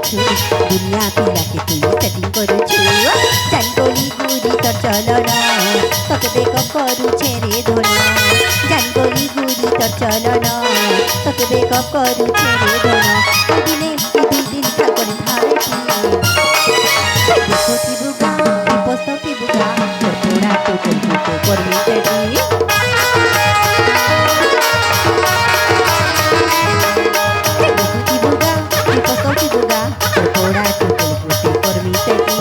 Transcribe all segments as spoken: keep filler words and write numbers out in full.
दुनिया पिला के तू setting करू छु। जान गोली गुरी तोर चलना, तोके बेकअप करू छे रे धोना। जान गोली गुरी तोर चलना, तोके बेकअप करू छे रे धोना। दुई दिने, दुई दिन ठाकुर भावे की। देखो ती बुगा, ती पोस्तो ती बुगा, तोर पूरा टूटे टूटे कर मिटे दी। देखो ती बुगा, ती पोस्तो ती बुगा, तोर पूरा टूटे टूटे कर मिटे दी।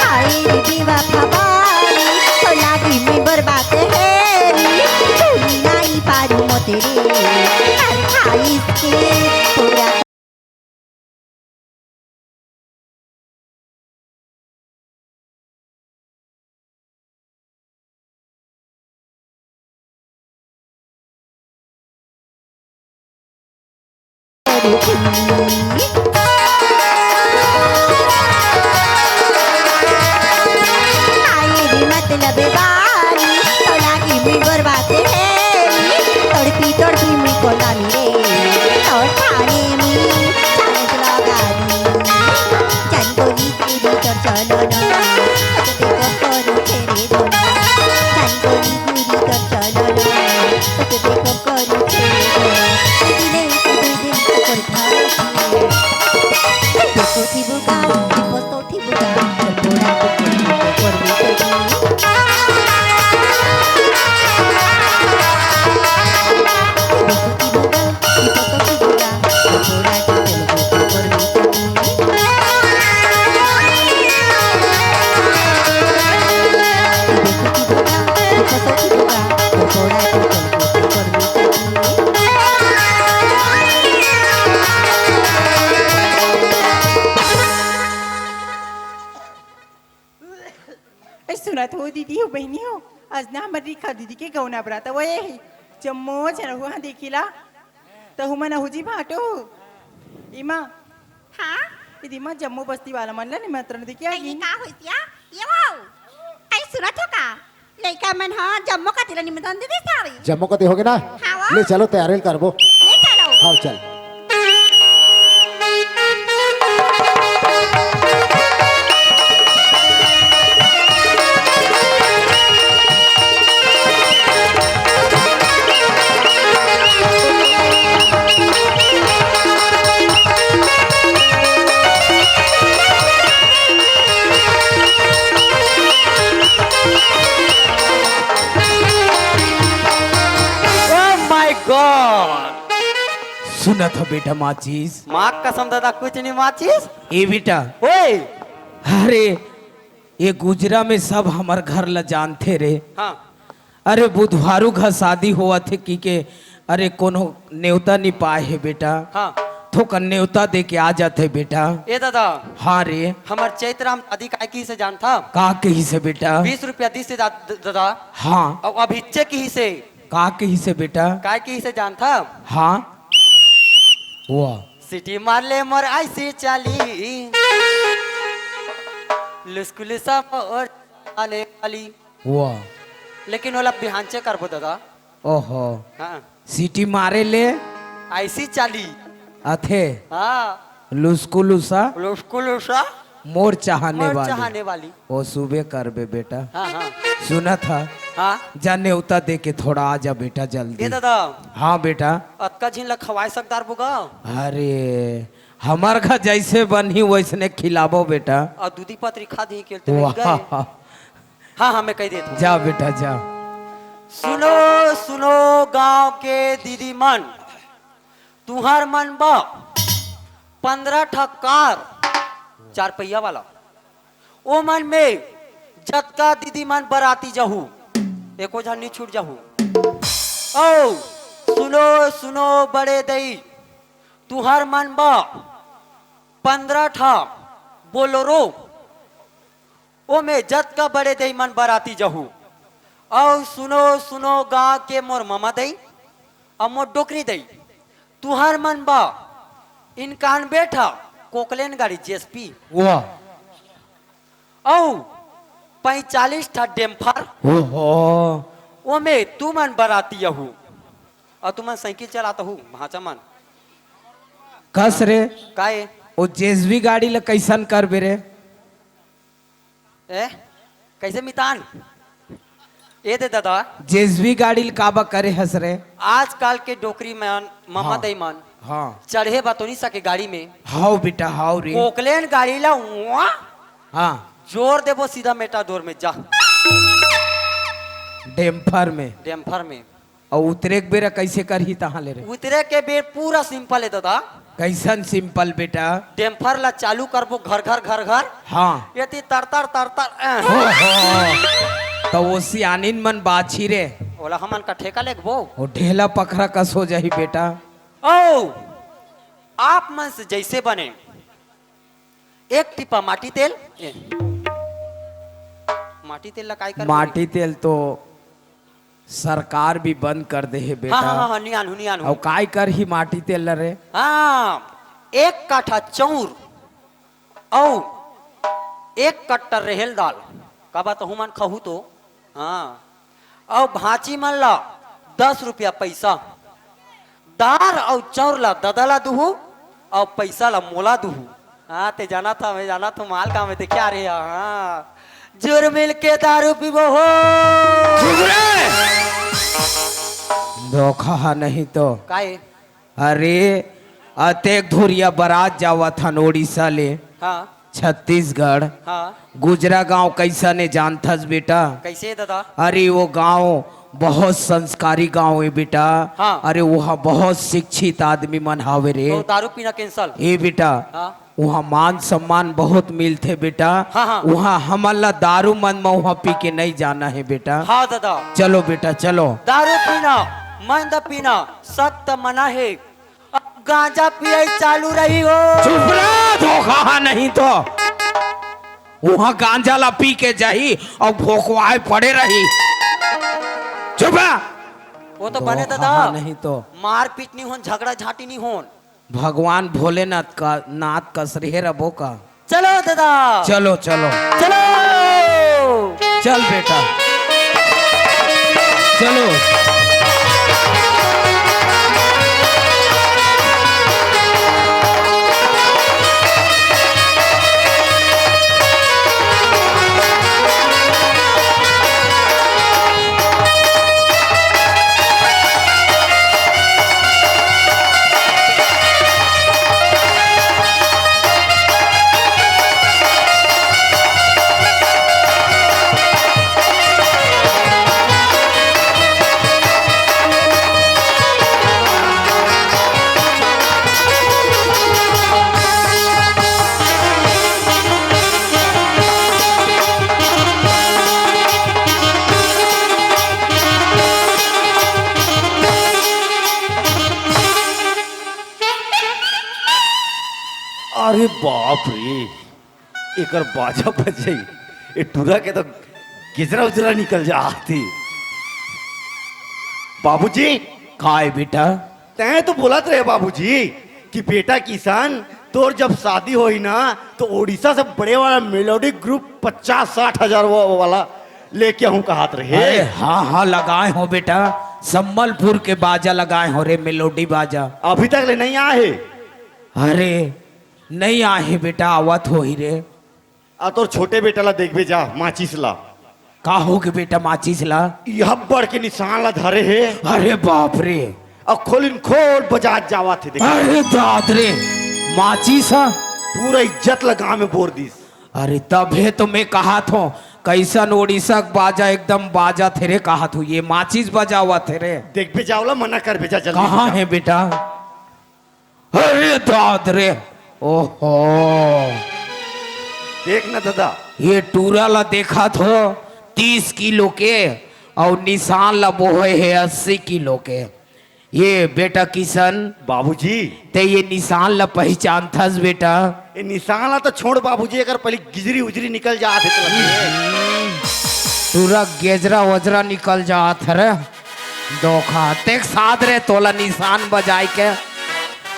आई रे बेवफा बारी, तो लागी में बर्बाद हेरी, भूली नाई पारू मोते रे, हर खाइस के पूरा आए रे मतलब बारी, तो लागी में बर्बाद हेरी, तड़पी तड़पी में कोलामी रे, तोर ठाने में चांद लगा दी। जान गोली तेरी तोर चलना, तोके बेकअप करू छे रे धोना। जान गोली तेरी तोर चलना, तोके बेकअप करू छे रे धोना। दुई दिने, दुई दिन ठाकुर भावे की। देखो ती बुगा, ती पोस्तो ती बुगा, तोर पूरा टूटे टूटे कर मिटे दी। ए, सुनत हो दीदी हो, बहिनी हो, आज ना हमर रेखा दीदी के गौना बरात वये हे। जम्मो झन हुआ देखिला, त हुमन अहू जी भाटो। इमा, हाँ? दीदी मा जम्मो बस्ती वाला मन ला निमंत्रण दे के आ अरे, गिन। का होइस या? ये वो, अरे, सुनत हो का? लइका मन ह जम्मो कति ला निमंत्रण दे दे सारी। जम्मो कति होगे ना? हाँ वो। ले चलो, तैयारी करबो। ले चलो। हाँ, चल। Oh my God! सुनत हो बेटा माचिस? माँ कसम दादा, कुछ नहीं माचिस। ए बेटा। ओए! अरे, ये गुजरा में सब हमर घर ला जानथे रे। हाँ। अरे, बुधवारू घर शादी होवत हे कि के, अरे, कोनो नेवता नी पाए हे बेटा। हाँ। थोकन नेवता दे के आ जाथे बेटा। ए दादा। हाँ रे। हमर चैतराम दादी काय कहिसे जानथा? का कहिसे बेटा? बीस रुपया दिस हे दा-, द-, दादा। हाँ। अउ अभिच्चे कहिसे। का कहिसे बेटा? काय कहिसे जानथा? हाँ। वाह। सिटी मार ले मोर ऐसी चाली। लुस्कुलिसा मोर आने वाली। वाह। लेकिन ओला बिहानचे करबो दादा। ओहो। हाँ। सिटी मारे ले। ऐसी चाली। अथे। हाँ। लुस्कुलुसा। लुस्कुलुसा। मोर चाहने मोर वाली। चाहने वाली। ओ सुबे करबे बेटा। हाँ, हाँ। सुनत हा। हाँ। जा नेवता दे के थोड़ा आ जा बेटा जल्दी। ए दादा। हाँ बेटा। अतका झिन ला खवाए सकदार बुगा। अरे, हमर घर जैसे बनही वैसने खिलाबो बेटा। अउ दूधी पतरी खा दी के ते वाह। गए। हाँ, हाँ, मैं कहि देत हूँ। जा बेटा, जा। सुनो, सुनो गांव के दीदी मन, तुहर मन ब पंद्रह ठा कार, चार पहिया वाला, ओ मन में जतका दीदी मन बराती जाहू, एको झन नी छूट जाहू। ओ, सुनो, सुनो बड़े दई, तुहर मन ब पंद्रह ठा बोलोरो, ओमे जतका बड़े दई मन बराती जहू। अउ सुनो, सुनो, गांव के मोर ममा दई, अउ मोर डोकरी दई, तुहर मन बा इनकानबे ठा कोकलेन गाड़ी जेएसपी। वाह। अउ पैंतालीस ठा डेम्फर। ओहो। ओमे तुमन बराती अहू। अउ तुमन साइकिल चलात अहू, भांचा मन। कस रे। काए? ओ जेएसवी गाड़ी ल कैसन करबे रे? ए? कैसे मितान? ए दे दादा। जेएसवी गाड़ी ल काबा करे हस रे? आजकल के डोकरी मन, ममा हाँ। दई मन, हाँ। चढ़े बा तो नहीं सके गाड़ी में। हाव बेटा, हाव रे। कोकलेन गाड़ी ला उहाँ हाँ। जोर देबो सीधा मेटाडोर में जा। डेम्फर में। डेम्फर में। अउ उतरे के बेरा कैसे करही तहाँ ले रे? उतरे के बेर पूरा सिंपल हे दादा। कैसन सिंपल बेटा? डेम्फर ला चालू करबो घर घर घर घर। हाँ। एती तर तर तर तर, एह। हो, हो। त ओ सियानिन मन बाछी रे। ओला हमन का ठेका लेगबो। ओ ढेला पखरा कस हो जाही बेटा। ओ, आप मन से जैसे बने। एक टिपा माटी तेल, ए। माटी तेल ला काय कर माटी तेल तो सरकार भी बंद कर दे हे बेटा। हाँ, हाँ, हाँ, नियान हूँ, नियान हूँ। अउ काय करही माटी तेल ला रे? हाँ, एक काठा चौर अउ एक कट्टा रेहेल दाल, काबा तो हुमन खहू तो। हाँ, अउ भांची मन ला दस रुपया पैसा, दार अउ चौर ला ददा ला दुहू, अउ पैसा ला मोला दुहू। हाँ, ते जाना था, मैं जाना था, माल काम में ते क्या रे? हाँ, जुर मिल के दारू पीबो हो। चुप रे! धोखा हा नहीं तो। काए? अरे, अतेक धुरिया बरात जावत हन ओडिशा ले। हाँ। छत्तीसगढ़। हाँ। गुजरा गांव कैसन हे जानथस बेटा? कैसे दादा? अरे वो गांव बहुत संस्कारी गांव हे बेटा। हाँ। अरे वहाँ बहुत शिक्षित आदमी मन हावे रे। तो दारू पीना cancel। ए बेटा, हाँ। वहाँ मान सम्मान बहुत मिलथे बेटा। हाँ, हाँ। वहाँ हमन ला दारू मन म वहाँ पी के नहीं जाना हे बेटा। हाँ दादा। चलो बेटा, चलो। दारू पीना, मंद पीना, सख्त मना हे। अब गांजा पियई चालू रही हो। चुप रह, धोखा हा नहीं तो। उहाँ गांजा ला पी के जाही अउ भोकवाए पड़े रही। चुप रह। वो तो बने धोखा दादा। हा नहीं तो। मारपीट नहीं होन, झगड़ा झांटी नहीं होन। भगवान भोलेनाथ का नाथ कस रहे रबो का। चलो दादा। चलो, चलो। चलो। चल बेटा, चलो। अरे बाप रे, एकर बाजा बजई, ए टूरा के तो गेजरा उजरा निकल जात हे। बाबूजी। काय बेटा? तैं तो बोलत रहे बाबूजी कि बेटा किशन, तोर जब शादी होही ना तो ओडिशा से बड़े वाला मेलोडी ग्रुप पचास साठ हजार वो वाला लेके आहूं कहत रहे। अरे हाँ, हाँ, लगाए हो बेटा, संबलपुर के बाजा लगाए हो रे, मेलोडी बाजा। अभी तक ले नहीं आए हे। अरे नहीं आए हे बेटा, आवत होही रे। आ तोर छोटे बेटा ला देखबे जा, माचिस ला। का होगे बेटा माचिस ला? इह बड़ के निशान ला धरे हे। अरे बाप रे। अउ खोलिन खोल बजात जावत हे, देख। अरे दाद रे, माचिस ह? पूरा इज्जत ला गांव में बोर दिस। अरे तभे तो मैं कहत हों, कैसन ओडिशा के बाजा एकदम बाजत हे रे, कहत हों, ये माचिस बजावत हे रे। देखबे जा ओला, मना करबे जा, जल्दी कहाँ बजा। हे बेटा? अरे दाद रे, ओहो। देख ना दादा। ये टूरा ला देखत हो, तीस किलो के, अउ निशान ला बोहे हे अस्सी किलो के। ये बेटा किशन, बाबूजी। ते ये निशान ला पहिचानथस बेटा? ये निशान ला तो छोड़ बाबूजी, एकर पहले गिजरी उजरी निकल जात हे तो लगे। पूरा गेजरा वजरा निकल जात हरे। धोखा तेक साथ रे तोला निशान बजाए के।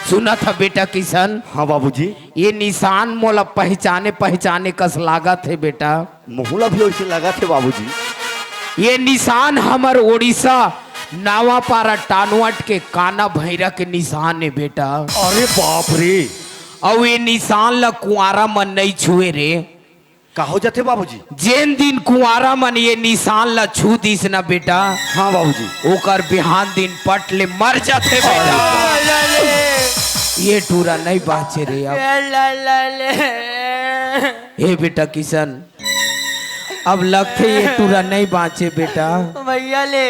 सुनत ह बेटा किशन? हाँ बाबूजी। ये निशान मोला पहिचाने पहिचाने कस लागत हे बेटा। मोहला भी वैसे लागत हे बाबूजी। ये निशान हमर ओडिशा नावापारा टानवट के काना भैरा के निशान हे बेटा। अरे बाप रे। अउ ये निशान ल कुंवारा मन नइ छुए रे। का हो जाथे बाबूजी? जेन दिन कुंवारा मन ये निशान ल छू दिस ना बेटा, हाँ बाबूजी। ओकर बिहान दिन पट ले मर जाथे बेटा। ये टूरा नइ बाँचे रे अब। हे बेटा किशन, अब लगथे ये टूरा नइ बाँचे बेटा। भैया ले,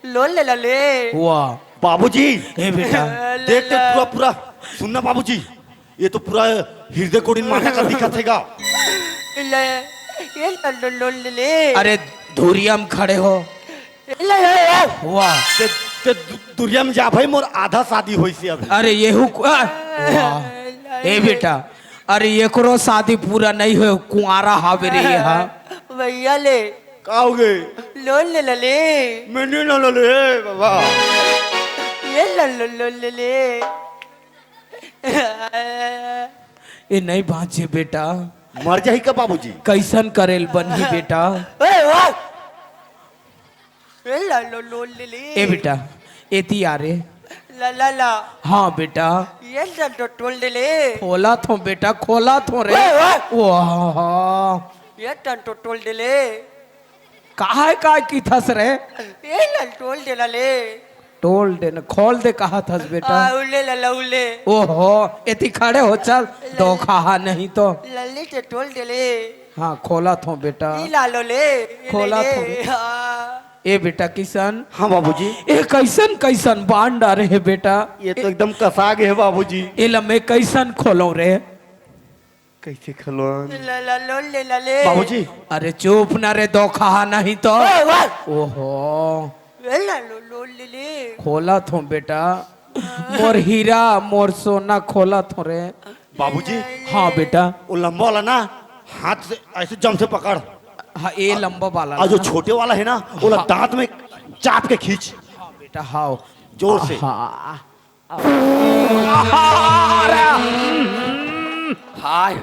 लोन ले ला ले। वाह। बाबूजी, हे बेटा। देख तो पूरा, पूरा, सुन ना बाबूजी, ये तो पूरा हृदय कोड़िन माथा का दिखत हे गा। ले, ये ला लो, लोन ले ले। अरे धुरिया में खड़े हो। ले, ले, ले। वाह। ते, ते दु-, दुरिया में जा भाई, मोर आधा शादी होइस हे अभी। अरे येहू को, आ, वाह। ले, ए ले। बेटा, अरे एकरो शादी पूरा नइ होय, कुंवारा हावे रे ये हा। भैया ले। का हो गे? लोन ले ला ले। मैं नइ ला ले बाबा। ये ला लो, लोन ले ले। ये नइ बाँचे बेटा। मर जाही का बाबूजी? कइसन करे ल बनही बेटा? ओए, ओए। ए ला लो, लोन ले ले। ए बेटा, एती आ रे। ला, ला, ला। हाँ बेटा। ये ला लो, टोल दे ले। खोलत हों बेटा, खोलत हों रे। ओए, ओए। वाह। ये टन तो टोल दे ले। काय, काय किथस रे? ये ला टोल दे ला ले। टोल दे न, खोल दे कहत हस बेटा। आ, उले ला, ला, उले। ओहो, एती खड़े हो चल, ला, धोखा हा नहीं तो। लल्ली से टोल दे ले। हाँ, खोलत हों बेटा। ई ला लो ले, ये ले खोलत ले। हों। हाँ। ए बेटा किशन। हाँ बाबूजी। ए कइसन कइसन बांध डारे हे बेटा? ये तो एकदम कसा गे हे बाबूजी। एला मैं कइसन खोलों रे? कइसे खोलों? ला, ला, लोन ले ला ले। बाबूजी। अरे चुप ना रे, धोखा हा नहीं तो। ओए, ओए। ओहो। ए ला लो, लोन ले ले। खोलत हों बेटा। मोर हीरा, मोर सोना खोलत हों रे। बाबूजी। हाँ बेटा। वो लंबा वाला ना, हाथ से ऐसे जम से पकड़। हाँ, ये लंबा वाला और जो ना। छोटे वाला है ना, वो हाँ। दांत में चाप के खींच। हाँ बेटा, हाँ। जोर से। हाँ। हाय।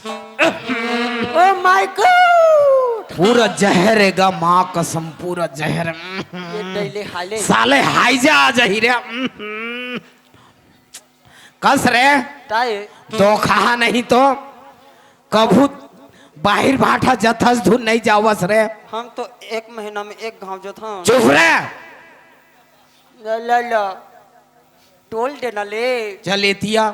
Oh my God! पूरा जहर हे गा, माँ कसम, पूरा जहर। ये डैले हाले। साले हाइजा आ जाही रे। कस रे। ताए। धोखा हा नहीं तो। कभू बाहिर भाठा जथस धुन नहीं जावस रे। हम तो एक महीना में एक घाव जथन। चुप रे। ला, ला, ला। टोल दे ना ले। चल एतिया।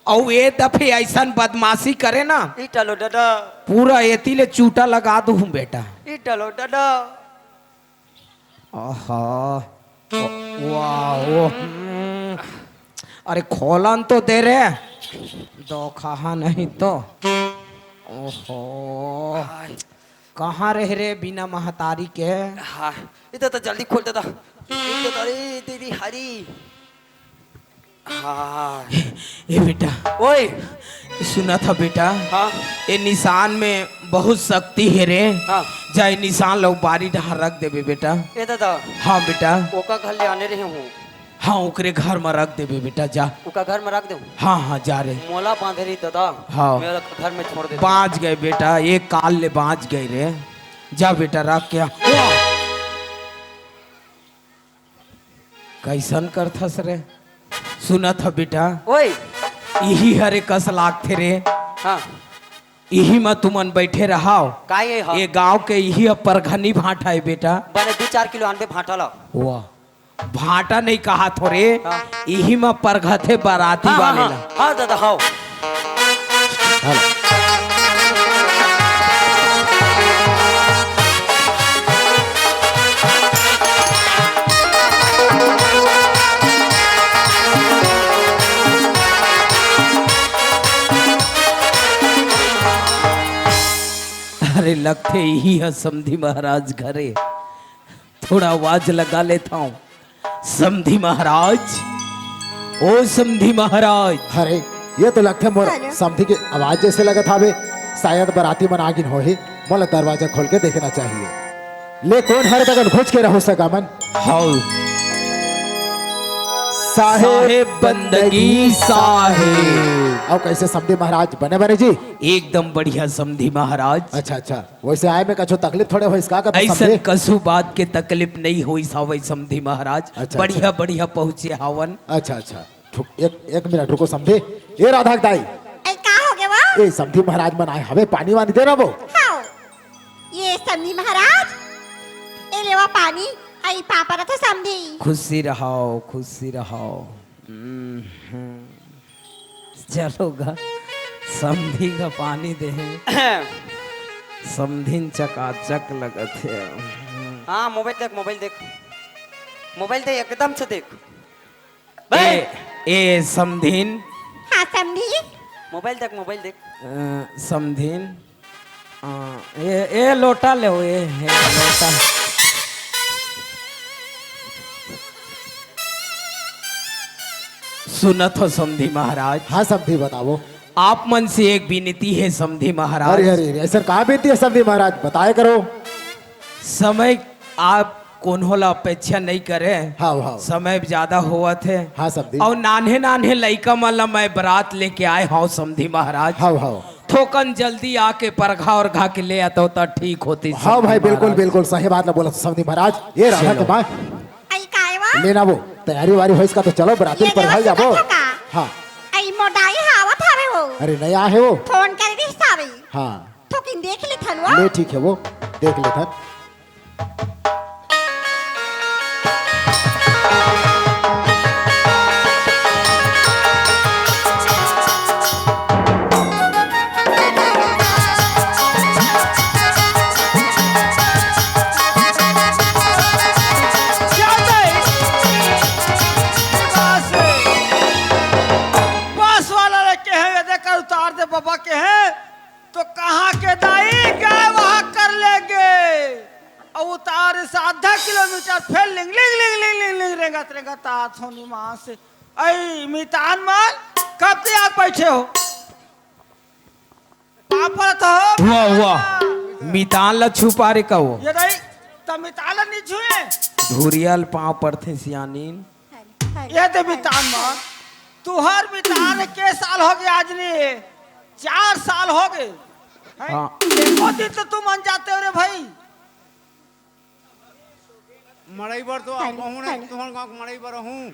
अउ ए दफे अइसन बदमाशी करे ना। ई टलो दादा। पूरा एती ले चूटा लगा दूँ बेटा। ई टलो दादा। आहा। वाह, वो, हम्म। अरे खोलन तो दे रे। धोखा हा नहीं तो। ओहो। हाय। कहाँ रह रे बिना महतारी के? हाँ, इधर तो जल्दी खोल देता। इधर तो, अरे, दीदी हरी। हाँ। ए बेटा। ओए। सुनत हा बेटा। हाँ। ए निशान में बहुत शक्ति हे रे। हाँ। जा ए निशान ला बारी डहार रख देबे बेटा। ए दादा। हाँ बेटा। ओका घर ले आने रहे हूँ। हाँ, ओकरे घर म रख देबे बेटा, जा। ओका घर म रख देहूँ? हाँ, हाँ, जा रे। मोला बांधे रही दादा। हाँ। मेरा घर में छोड़ दे। बाँच गे बेटा, एक काल ले बाँच गे रे। जा बेटा, रख के आ। वाह! कइसन करथस रे? सुनत ह बेटा? ओए। इही हरे कस लागथे रे। हाँ। इही म तुमन बइठे रहाव। का ये ह? ये गांव के इही ह परघनी भांटा हे बेटा। बने दू चार किलो आनबे भांटा ला। वाह। भांटा नइ कहाथों रे, हाँ। इही म परघथे बराती हाँ, हाँ, वाले हाँ। ला। हाँ दादा, हव। हलो। अरे लगथे इही ह समधी महाराज घरे। थोड़ा आवाज लगा लेथंव। समधी महाराज, ओ समधी महाराज। अरे, ये तो लगथे मोर हेलो। समधी के आवाज जैसे लगत हावे। शायद बराती मन आगिन होही। मोला दरवाजा खोल के देखना चाहिए। ले, कोन हरे तकन घुच के रहो सगा मन। हौ। साहेब साहेब बंदगी बंदगी साहेब। अउ कैसे समधी महाराज, बने बने जी? एकदम बढ़िया समधी महाराज। अच्छा, अच्छा। वैसे आए में कछु तकलीफ थोड़े होइस का, का ऐसन समधी? कछु बात के तकलीफ नहीं होइस हवय समधी महाराज। अच्छा, बढ़िया, अच्छा। बढ़िया पहुँचे हावन। अच्छा, अच्छा। ठुक-, एक, एक मिनट रुको समधी। ए राधा के दाई। ए, का हो गे वो? ए समधी महाराज मन आए हवे, पानी वानी दे ना वो। हाँ। ये समधी महाराज, ए लेवा पानी, हई पापा रथे समधी। खुशी रहो, खुशी रहो। हम्म, हम्म। चलो गा, समधी का पानी दे। समधिन चकाचक लगत हे। हाँ, मोबाइल देख, मोबाइल देख, मोबाइल देख, एकदम से देख। ए, ए समधिन। हाँ, समधी। मोबाइल देख, मोबाइल देख। अ, समधिन। अ, ए, ए लोटा ले, ए, ए लोटा। सुनत हो समधी महाराज? हाँ समधी, बताओ। आप मन से एक विनती है समधी महाराज। अरे, अरे, अरे, ऐसा का विनती है समधी महाराज? बताए करो। समय आप कोनो ला अपेक्षा नहीं करे। हाव, हाव। समय ज्यादा होवत हे। हाँ, समधी। अउ नान्हे नान्हे लइका मन ला मैं बरात लेके आए हव समधी महाराज। हाव, हाव। थोकन जल्दी आके परघा ओरघा के ले आतो त ठीक होती हाव समधी भाई, बिल्कुल, महाराज। बिल्कुल सही बात ला बोला समधी महाराज। ये राधा चलो। के माँ। आई काय वा? लेना वो तैयारी वारी होइस का तो चलो बराती ये परघा देवा जाबो। सुनत हो का? हाँ। आई मोर दाई हा आवत हवे वो। अरे नहीं आ हे वो। फोन करे रहिस हवे। हाँ। थोकिन देख लेथन वो। ले ठीक है वो, देख लेथन। बस वाला ला कहे, ये देख उतार दे बाबा कहे, तो कहाँ के दाई गाय वहाँ कर लेंगे। अउ उतार से आधा किलोमीटर फेर लिंग, लिंग, लिंग, लिंग, लिंग, लिंग रेंगत, रेंगत आत हो निमास। अई मितान मन, कब के आके बैठे हो? पाँव परत हो? वाह, वाह। मितान ला छू पारे का वो? ये नहीं, त मितान ला नहीं छुए। धुरिया ल पाँव परथे सियानिन। ये दे मितान मन, तुहर मितान के साल होगे आज नहीं, चार साल होगे। हैं? हाँ। एको दिन तो तुम मन जाते हो रे भाई। मड़ई बर तो आप हेलो, कहूँ ना, हेलो। तुम्हर गाँव के मड़ई बर हूँ।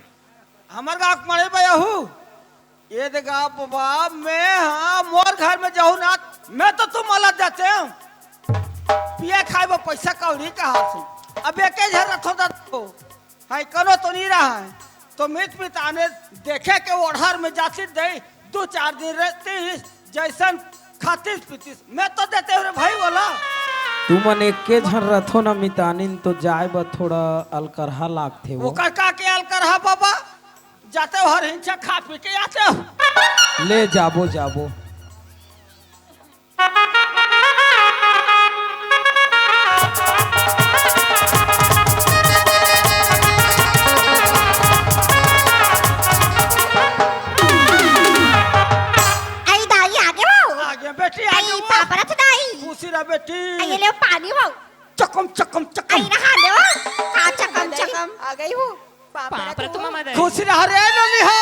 हमर गाँव के मड़ई बर हूँ। ये दे गा बाबा, मैं, हाँ, मोर घर में जाहूँ ना, मैं तो तुम अलग जाते हो। पिए खाए बर पैसा कौड़ी कहाँ से? अब एके झन रथो जात हो। हाय, कनो तो नहीं रहा है। तो मित मिताने देखे के ओढ़र में जाती दे, दो चार दिन रहती, जैसन खातिस पीतिस, मैं तो देते हो रे भाई बोला। तुमन एके झन रथो ना मितानिन, तो जाए बर थोड़ा अलकरहा लागथे वो। ओकर का के अलकरहा बाबा? जाते हो हर हिंसा खा पी के आते हो। ले जाबो, जाबो। आई दाई आगे वो। आगे बेटी, आई आगे वो। पापा रथ दाई। खुशी रह बेटी। आई ले पानी वो। चकम, चकम, चकम। आई रहा ले वो। का चकम, चकम। आ गई वो। पापा पापा तुम मदन। खुश रह रे नोनी हो।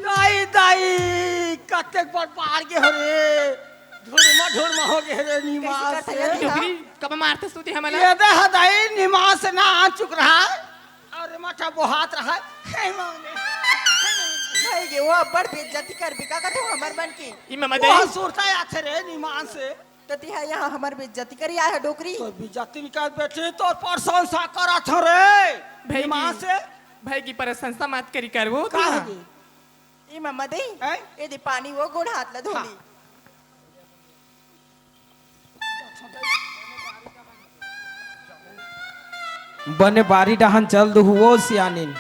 दाई, दाई, कतेक बार बाहर गे हो रे। ढुरमा, ढुरमा हो गे रे निमास कैसे से। करत हन? डोकरी, कब मारत सुती हमला? ये दे ह दाई, निमास से ना आ चुक रहा है। अरे माथा बोहात रहा है। हे मांगे। भाई गे, वो अब्बड़ बेइज्जती कर बिका का तो हमर मन की। ई ममा वो दई। सुरता आथे रे निमास से। त तिहा यहाँ हमर बेइज्जती करी आय ह डोकरी। तोर बेइज्जती निकाल बेटी, तोर प्रशंसा करत हँव रे। भाई निमास की, से। भाई की प्रशंसा मत करी करबो का तिहा। होगे? ए मम्मा दे, हैं? ए दे पानी वो गोड़ हाथ ला धो हाँ। ली। बने बारी डहान चल दुहु वो सियानिन।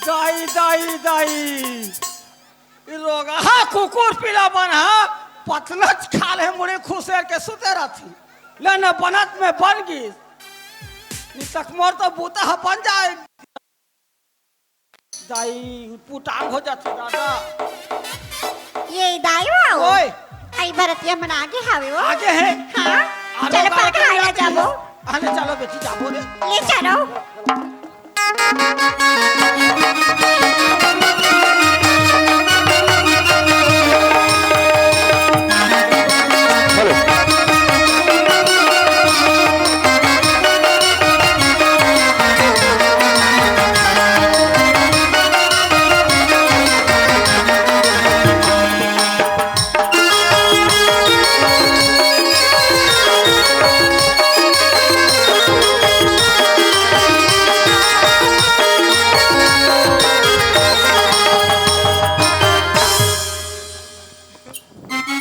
दाई, दाई, दाई। रोगहा कुकुर पीला मन ह पतलच खा ले, मुड़ी खुसेर के सुते रथे। ले न बनत में बन गिस, नितक मोर तो बूता ह बन जाए। दाई, पुटांग हो जाथे दादा। ये दाई हो। ओए। आई बरतिया मन आगे हावे वो। आगे हे। हाँ। आलो, चलो, आलो, पर खाए आलो, जाबो। आलो, चलो बेटी, जाबो रे। ले चलो।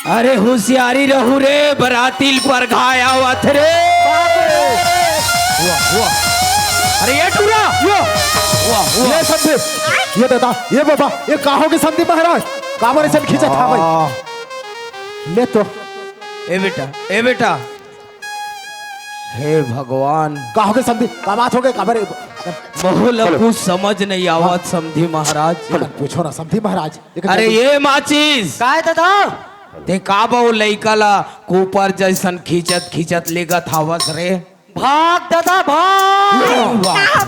अरे हुसियारी रहू रे, बराती ल परघाय आवत रे। वाह, वाह। अरे ये टूरा, यो। वाह, वाह। ये समधी, ये दादा, ये बाबा, ये का होगे समधी महाराज? काबर अइसन खींचत हावय? ले तो। ए बेटा, ए बेटा। हे भगवान। का होगे समधी? का बात होगे? काबर? महू ल कुछ समझ नहीं आवत समधी महाराज। पूछो ना समधी महाराज। अरे ये माचिस। काय दादा? ते का बा ओ लइका ला कुपर जइसन खींचत खींचत लेगत हावस रे? भाग दादा, भाग। वाह।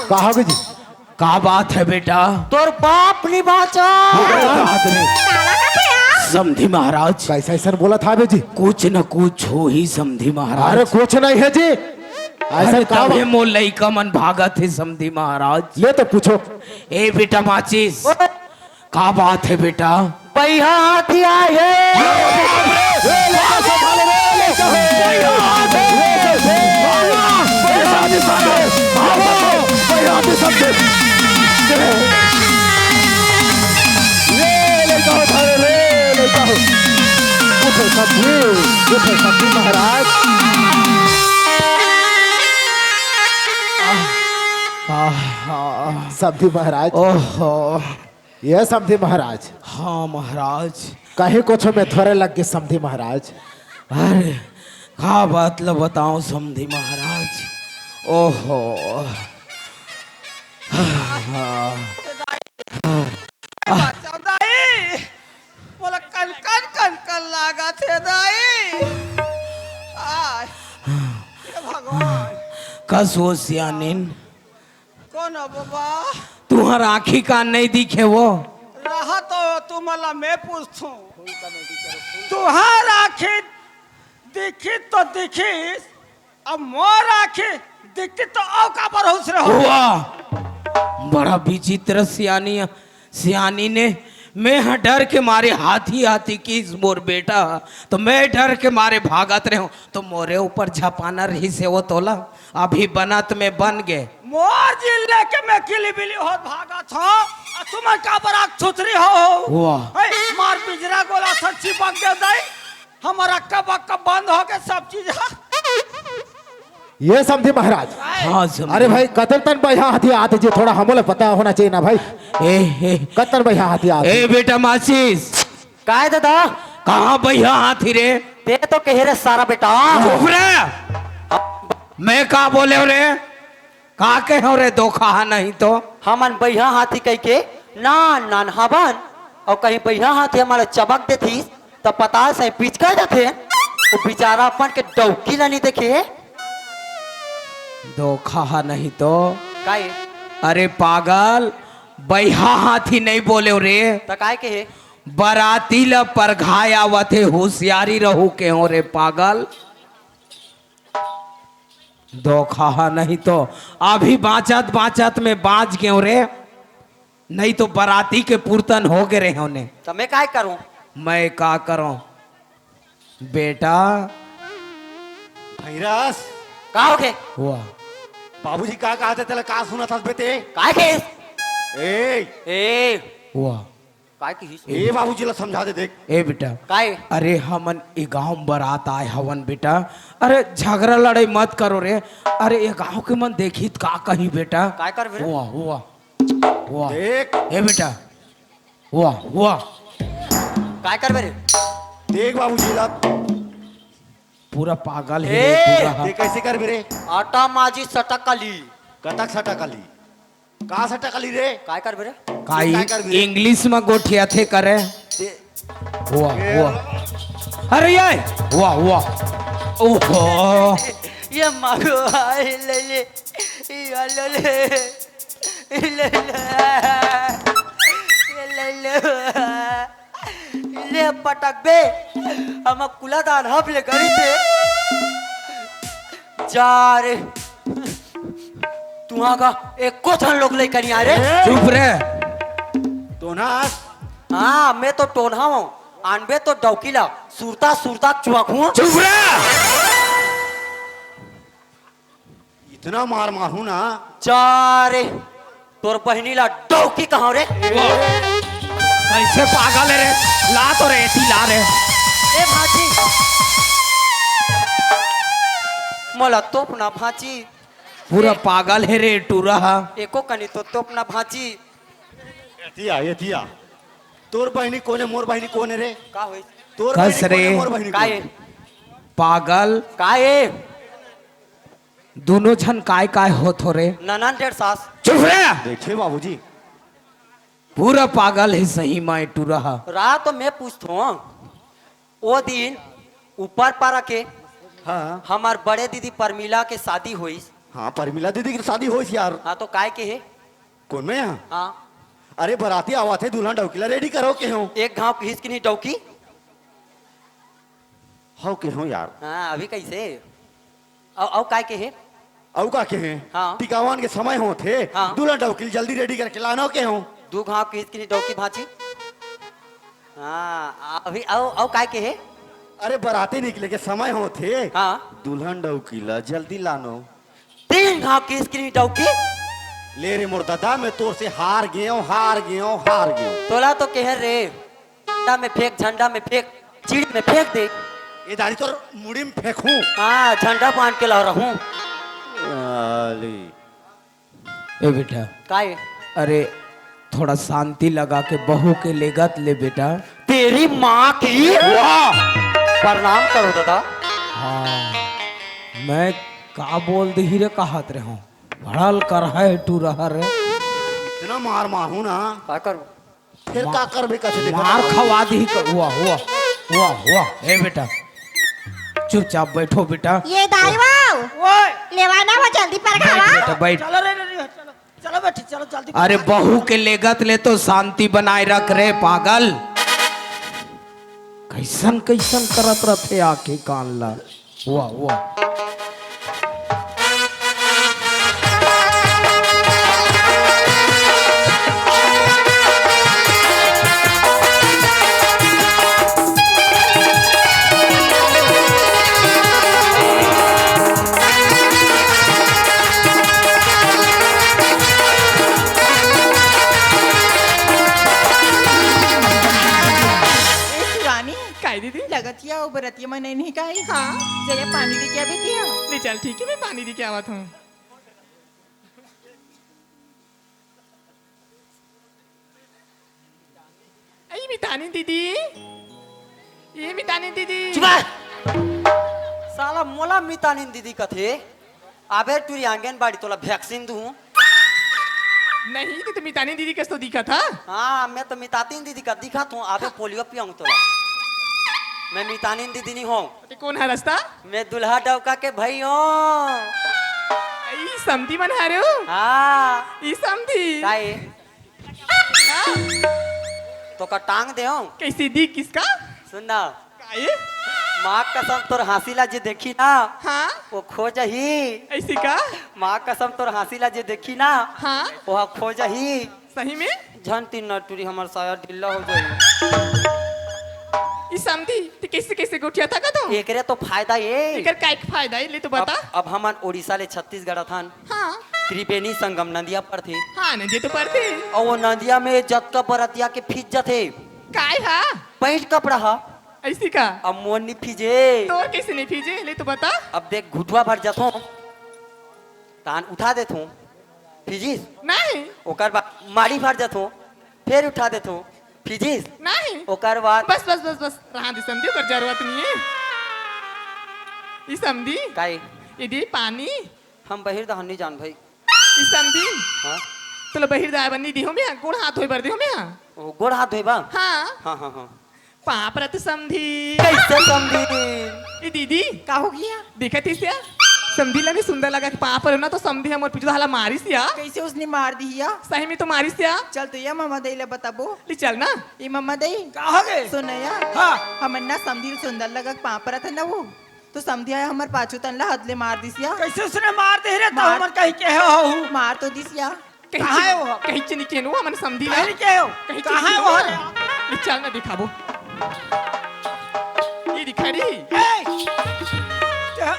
का होगे जी? का बात हे बेटा? तोर बाप नहीं बाँचा। का बात रे? समधी महाराज। कइसे अइसन बोलत हावे जी? कुछ न कुछ होही समधी महाराज। अरे कुछ नहीं हे जी। अइसन का बात? मोर लइका मन भागत हे समधी महाराज। ले तो पूछो। ए बेटा माचिस। ओए। का बात हे बेटा? बइहा हाथी आए हे। महाराज। समधी महाराज। ओहो। ये समधी महाराज। हाँ महाराज। कहीं कुछ में थोरे लग गे समधी महाराज। अरे, का बात ल बताओ समधी महाराज। ओहो। हाँ। बचाओ दाई, मोला कन कन कन कन लागत हे दाई। आय, हे भगवान। कस ओ सियानिन। कोन हो बाबा? तुहर आँखी कान नहीं दिखे वो? रहा तो तुमला मैं पूछथूं। तुहर आँखी दिखी तो दिखिस, अब मोर आँखी दिखती तो अउ काबर हुस रहो। वाह, बड़ा विचित्र सियानी, सियानी ने, मैं ह डर के मारे हाथी हाथी किस मोर बेटा, तो मैं डर के मारे भागत रहे हूँ, तो मोरे ऊपर झपाना रहिस हे वो तोला। अभी बनत में बन गे। मोर जिन लेके मैं किलीबिली होत भागत हंव, अउ तुमन काबर आग छुतरी हो? वाह। हे, मार बिजरा गोला सन चिपक गे दाई, हमर अक्का बक्का बंद हो गे सब चीज ह। ये समधी महाराज। हाँ, समधी। अरे भाई, कतन तन बइहा हाथी आत हे जी, थोड़ा हमो ला पता होना चाहिए ना भाई। ए, ए। कतन बइहा हाथी आत हे। ए, बेटा माचिस। काय दादा? कहाँ बइहा हाथी रे? ते तो कहे रे सारा बेटा। चुप रे। मैं का बोले रे? का कहे रे धोखा हा नहीं तो? हमन बइहा हाथी कहिके नान नान हवन, अउ कहीं बइहा हाथी हमला चबक देतिस, त पताल से पिचका जाथे। वो बेचारा अपन के डौकी ला नहीं देखे। धोखा हा नहीं तो। काय? अरे पागल, बइहा हाथी नहीं बोले रे। त काय कहे? बराती ल परघाय आवत हे, हुसियारी रहू केहेंव रे पागल। धोखा हा नहीं तो अभी बाँचत बाँचत में बाँच गेंव रे, नहीं तो बराती के पुरतन हो गे रहे होने। त मैं काय करूं? मैं का करूं? बेटा। भैरस। का होगे? वाह। बाबूजी का कहत हे तेला का सुनत हस बे ते? काय कहिस? ए। ए। वाह। काय कहिस? ए बाबूजी ला समझा दे देख। ए बेटा। काय? अरे हमन ए गांव में बरात आए हवन बेटा। अरे झगड़ा लड़ाई मत करो रे। अरे ए गांव के मन देखी त का कही बेटा? काय करबे रे? वाह, वाह। वाह। देख। ए बेटा। वाह, वाह। काय करबे रे? देख बाबूजी ला। पूरा पागल हे ए! रे, पूरा। ते कैसे करबे रे? आटा माजी सटकली। कतक सटकली? का सटकली रे? काय करबे रे? का काय करबे रे? English में गोठियाथे करे? ते वाह, ए वाह। अरे ये, वाह, वाह। ओहो। ये मगो, आय ले ले। ये ले ले। ये ले ले। ये ले ले। ले पटक बे, हम कुला दान हब ले गरी दे। जा रे, तुहा का एको झन लोग लइका नहीं आ रे। चुप रे। टोनहा। हाँ, मैं तो टोनहा हूँ। आनबे तो डौकी ला, सुरता सुरता चुआकू। चुप रे। इतना मार मारू ना। जा रे, तोर बहिनी ला डौकी कहां रे? वाह। कैसे पागल है रे? ला तो रे, एती ला रे। ए भांची, मोला तोप ना भांची। पूरा पागल है रे टूरा हा। एको कनी तो तोप ना भांची। एती आ, एती आ। तोर बहिनी कोन है, मोर बहिनी कोन है रे? का होई? तोर कस बहिनी कोन है, रे। मोर बहिनी का कोन है? है? पागल। का है? दूनों झन काय काय होत हो रे? ननन डेढ़ सास। चुप रे! देखे बाबूजी। पूरा पागल है सही माय टूरा हा। रात तो मैं पूछथों, ओ दिन ऊपर पारा के हाँ। हमार बड़े दीदी परमिला के शादी होइस। हाँ, परमिला दीदी के शादी होइस यार। हाँ, तो काय के हे? कोन मैं यहाँ? हाँ। अरे, बराती आवत हे, दुल्हन डौकी ला ready करो के हो। एक घाव घिस के नहीं डौकी। हो के हो यार। हाँ, अभी कैसे? अउ, अउ काय के हे? अउ का के हे? हाँ। टिकावन के समय होत हे। हाँ। दुल्हन डौकी ल जल्दी ready करके लानो के हो। दू घाव घिस के नहीं डौकी भांची। हाँ, अभी अउ, अउ काय के हे? अरे, बराती निकले के समय होत हे। हाँ। दुल्हन डौकी ला जल्दी लानो। तीन घाव घिस के नहीं डौकी। ले रे मोर दादा, मैं तोर से हार गेंव, हार गेंव, हार गेंव। तोला तो कहे रे, झंडा में फेंक, झंडा में फेंक, चिड़ी में फेंक दे। ए दारी तोर मुड़ी में फेंकूं। हाँ, झंडा बांध के ला रहूं। आली। ए बेटा। काय? अरे, थोड़ा शांति लगा के बहू के लेगत ले बेटा। तेरी माँ की। वाह! प्रणाम करो दादा। हाँ, मैं का बोल दही रे, कहत रहे हूँ। भड़ल कर है टूरा हा रे। इतना मार मारू ना। का करूं? फिर का करबे कथे देखो मार तो। खवा दही कर, वाह, वाह, वाह, वाह। ए बेटा, चुपचाप बैठो बेटा। ये दाई बाऊ, ओए। लेवा ना हो, जल्दी पर बैठ खावा। बेटा, बैठ। चलो रे, रे, रे, चलो, चलो बेटी, चलो जल्दी अरे, पर। बहू के लेगत ले तो शांति बनाए रख रे पागल। कैसन कैसन करत रथे आंखी कान ला। वाह, वाह। ए शिवानी, काय दीदी? लगत या ओ बरतिया मन नहीं का? हाँ। जया पानी दे के आबे तिया। ले चल, ठीक है, मैं पानी दे के आवत हूँ। ए मितानी दीदी, ए मितानी दीदी। चुप रह। साला मोला मितानी दीदी कथे। अबे टूरी आंगनबाड़ी तोला vaccine दूं। नहीं, ते तो मितानी दीदी कस तो दिखत हा। हाँ, मैं तो मितानी दीदी का दिखत हूँ। अबे पोलियो पियाऊँ तोला। मैं मितानी दीदी नहीं हूँ। ते कोन हरस ता? मैं दुल्हा डौका के भई हूँ। ई समधी मन हरे हो? हाँ। ई समधी। का ए? हाँ? तोका टांग देहूं। कैसे दी किसका? सुन ना। काहे? माँ कसम तोर हंसी ला जे देखी ना, हाँ? वो खो जाही। ऐसी का? माँ कसम तोर हंसी ला जे देखी ना, हाँ? वो खो जाही। सही में? झन तीन ना टूरी हमर साया ढीला हो जाही। ई समधी, ते कैसे कैसे गोठियाथस तो? एकरे तो फायदा ए। एकर का एक फायदा ए, ले तो बता। अब, अब हमन उड़ीसा ले छत्तीसगढ़ आथन। हाँ। त्रिवेणी संगम नदिया पड़थे। हाँ, नदिया तो पड़थे। अउ वो नदिया में जतका बरतिया के फीज जाथे। काय हा? पैंट कपड़ा हा। ऐसी का? अब मोर नी फीजे। तोर कैसे नहीं फीजे? ले तो बता। अब देख, घुटवा भर जाथों, तान उठा देथों, फीजिस? नहीं। ओकर बाद माड़ी भर जाथों, फेर उठा देथों, पीजिस? नहीं। ओकर बाद? बस, बस, बस, बस, रहा दे समधी, ओकर जरूरत नहीं है। ई समधी? काई? ये दे पानी। हम बहिर दहन नहीं जान भाई। ई समधी? हाँ? तोला बहिर दाय बन्नी दिहो में, गोड़ हाथ धोए बर दिहो में। ओ, गोड़ हाथ धोए बा? हाँ। हाँ, हाँ, हाँ। पाँव परत समधी। कैसे समधी? ए दीदी। का हो गया? देखत हिस या? समधी ला भी सुंदर लगा के पाँव पर ना तो समधी हमर पीछू हाला मारिस या। कैसे उसने मार दी या? सही में तो मारिस या। चल तो या ममा दई ला बताबो। ले चल ना। ए ममा दई। का हो गे? सुन या। हाँ। हमन ना समधी ला सुंदर लगा के पाँव परत है ना वो। तो समधी आया हमर पाछू तन ला हद ले मार दिस या। कैसे उसने मार दे रे? तो मार- हमन कहीं के हो? मार तो दिस या। कहीं कहाँ है चिन-, वो? कहीं चिनी केनु हमन समधी ला। कहीं के हो? कहीं कहाँ चिनी है वो? केनु। ले चल ना दिखाबो। ये दिखा रही। ए! ते-,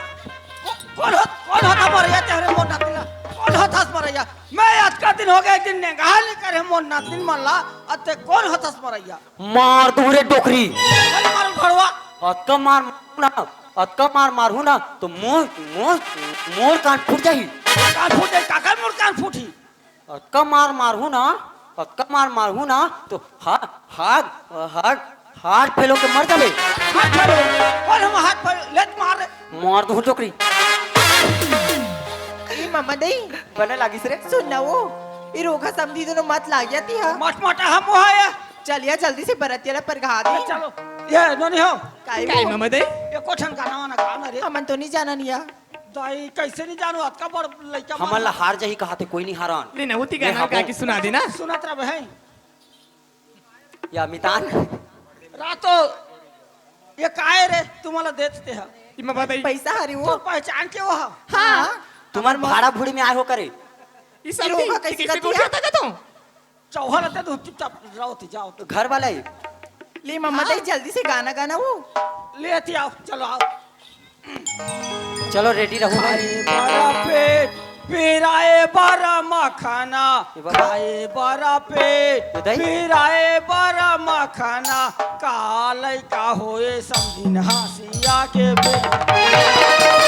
को-, कौन हो, कौन होता मरैया तेरे मोर नातिन ला? कौन होता मरैया? मैं अतका दिन हो गया, एक दिन नेंगाल नहीं करे मोर नातिन मन ला, अते कौन होता मरैया? मार दूं रे डोकरी। अरे मारो भड़वा। अतका मार मारू ना, अतका मार मारू ना, तो मोर, मोर, मोर कान फूट जाही। कान फूट जाही, काकर मोर कान फूटही? अतका मार मारहूं ना, अतका मार मारहूं ना, तो हा-, हाथ, हाथ, हाथ फेलो के मर जाबे। हाथ फेलो? कौन हम हाथ फेलो? ले तो मार रे। मार दूं डोकरी। ई ममा दई। बने लागिस रे। सुन ना वो, ई रोगा समधी दोनों मत लाग जाती है। मट मटा हम वो है। चलिया जल्दी से बरतिया ला परघा दे। चलो, ये नोनी हो। काई काई वो? ममा दई? ये कोठन गाना वाना गाना रे। हमन तो नहीं जाना निया। दाई, कैसे नहीं जानू? अतका बड़ लइका हमन मन ला हार जाही कहाथे, कोई नहीं हारन। ले ना, ओती ले गाना हाबो। गा के सुना दे ना। सुनत रह बहन। या मितान। रातो, ये काय रे? तुम्हाला देत ते हा। इमा बताई। पैसा हरी वो। तो पहचान के वो हा? हाँ। तुम्हार भाड़ा भूड़ी में आए हो करे। ई सब ई रोगा कैसे कैसे करती गोठिया है? तक तो? चौहान आते तो चुपचाप रहो, ती जाओ तो। घर वाला ही। ले मम्मा, हाँ? दे जल्दी से गाना गाना वो। ले आती आओ, चलो आओ। चलो रेडी रहो भाई। खाए बड़ा पेट, पिराए बड़ा मखाना। ये बड़ा। खाए बड़ा पेट, ये दही? पिराए बड़ा मखाना। का लइका होए समझिन हंसिया के बेटा।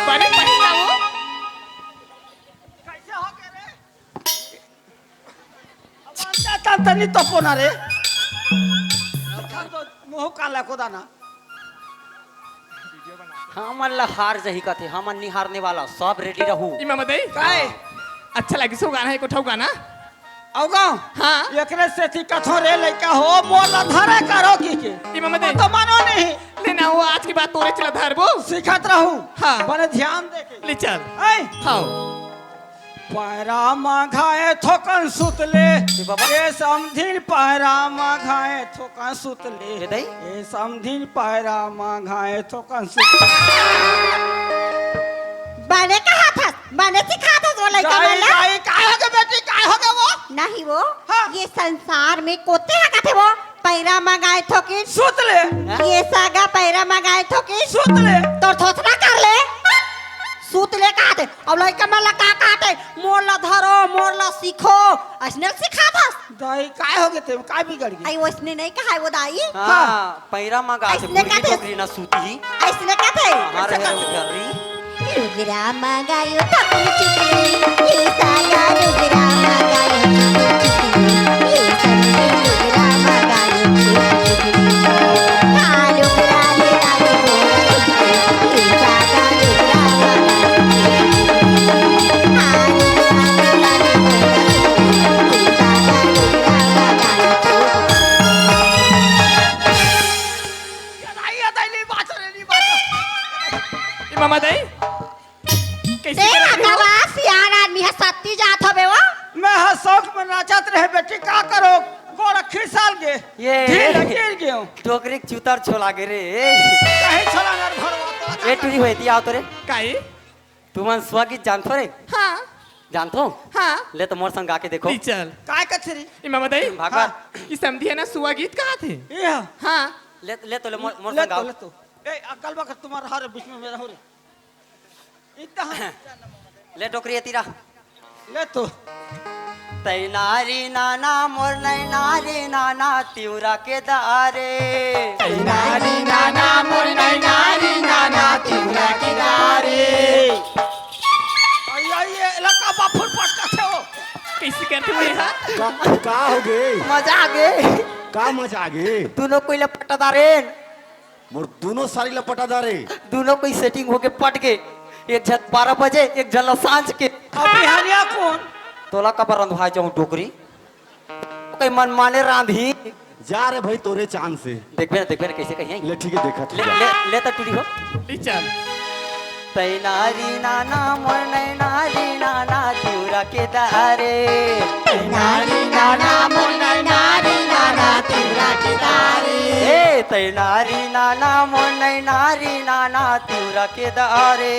बने पहिला वो। कैसे हो गए रे? अब अंता तंतनी तो पोना रे। मुंह काला को दाना। हमन ला हार जही कथे, हमन नी हारने वाला, सब रेडी रहू। इमा मदई? काय? अच्छा लागिस हो गाना, एको ठो गाना। अउ गाँव? हाँ। एकरे सेती कथो रे लइका हो, मोर ला धरे करो की के। इमा मदई? तो मानो नहीं। लेना हो, आज के बाद तोरे चला धरबो। सिखत रहू। हाँ। बने ध्यान दे के। ले चल। ऐ? हाँ। पैरा म घाय थोकन सुतले। ए बाबा। ए समधिन पैरा म घाय थोकन सुतले। ए दाई। ए समधिन पैरा म घाय थोकन सुतले। बने कहा था, बने सिखा था वो लइका दाई, मन ला। दाई, काय हो गे बेटी, काय हो गे वो? नहीं वो, हाँ। ये संसार में कोते हा कथे वो, पैरा म घाय थोकिन। सुतले। ये सागा पैरा म घाय थोकिन। सुतले। तोर थोथना कर ले। सुतले कहा थे। अब लइका मन ला का कहा थे? मोर ला धरो, मोर ला सीखो। अइसने सिखा था। दाई, काय हो गे ते? काय बिगड़ गे? आई वइसने नहीं कहा है वो दाई। हाँ, हाँ। पैरा म घाय थे, अइसने मुर्गी कहा थे। डोकरी ना सूती। अइसने कहा थे। हाँ, अइसने रहे कहा थे। उधर रही। लुगरा मंगायो थोकन सुतली, ये सागा लुगरा मंगायो थोकन सुतली, ये संगे लुगरा मंगायो थोकन सुतली। हाँ, लुगरा ले डाले मोरा सुतली, ये सागा लुगरा मंगायो थोकन सुतली। हाँ, लुगरा ले डाले मोरा सुतली, ये सागा लुगरा मंगायो थोकन। ये दाई, ये दाई, नहीं बात रे, नहीं बात। ए मामा दाई, कैसे ते करत हवे हो? हकवा सियान आदमी ह, सत्ती जात हवे वो। मैं ह शौक में नाचत रहे बेटी, का करो, गोड़ खिसाल गे। ये ढील गिर गयो। डोकरी के चूतर छोला गे रे। कहीं छोला नर भरवा तो ए टूरी होती आओ तो रे। काई? तुमन स्वगीत जानथो रे? हाँ। जानथो? हाँ। ले तो मोर संग गा के देखो। ले चल। काय कथे रे? इमा बताई। भागवत। हाँ। ई समधी हे ना, सुआ गीत कहाथे। ए हाँ। हाँ। ले, ले तो ले मोर, मोर ले संग तो, गाओ। ले तो। ए, अगल बगल तुम्हारा हर बीच में मेरा हो रे। इतना। ले डोकरी एती रा। ले तो। तैनारी नाना मोर नैनारी नाना तिउरा के दारे। तैनारी नाना मोर नैनारी नाना तिउरा के दारे। आई, आई, ये लका बाफुर पटका थे हो। कइसे करथे हो यार? का, का हो गे? मजा आ गे। का मजा आ गे? दुनों कोई ल पटा दारेन। मोर दुनों सारी ल पटा दारे। दुनों कोई setting होके पट गे। एक झन बारह बजे, एक झन ल सांझ के। अभी हरिया कौन? तोला काबर रंधवाए जाऊं डोकरी? कई मन माने रांधी। जा रे भाई, तोरे चांद से। देखबे ना, देखबे ना, कइसे कही। ले ठीक हे, देखत ले, हूँ। ले, ले त टूरी हो। ले चल। तैनारी नाना मोर नैनारी नाना तिउरा के दारे। तैनारी नाना मोर नैनारी नाना तिउरा के दारे। ए, तैनारी नाना मोर नैनारी नाना तिउरा के दारे।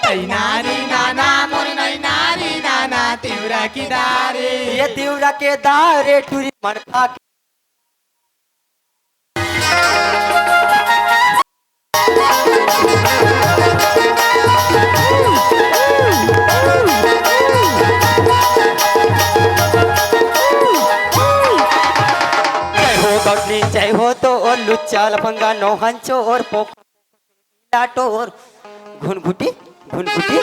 तैनारी नाना मोर नैनारी नाना तिउरा के दारे। ये तिउरा के दारे टूरी मन खा के। जय हो गौतमी, जय हो तो और लुच्चा लफंगा नौहन चोर पोक लाटोर घुनघुटी घुनघुटी।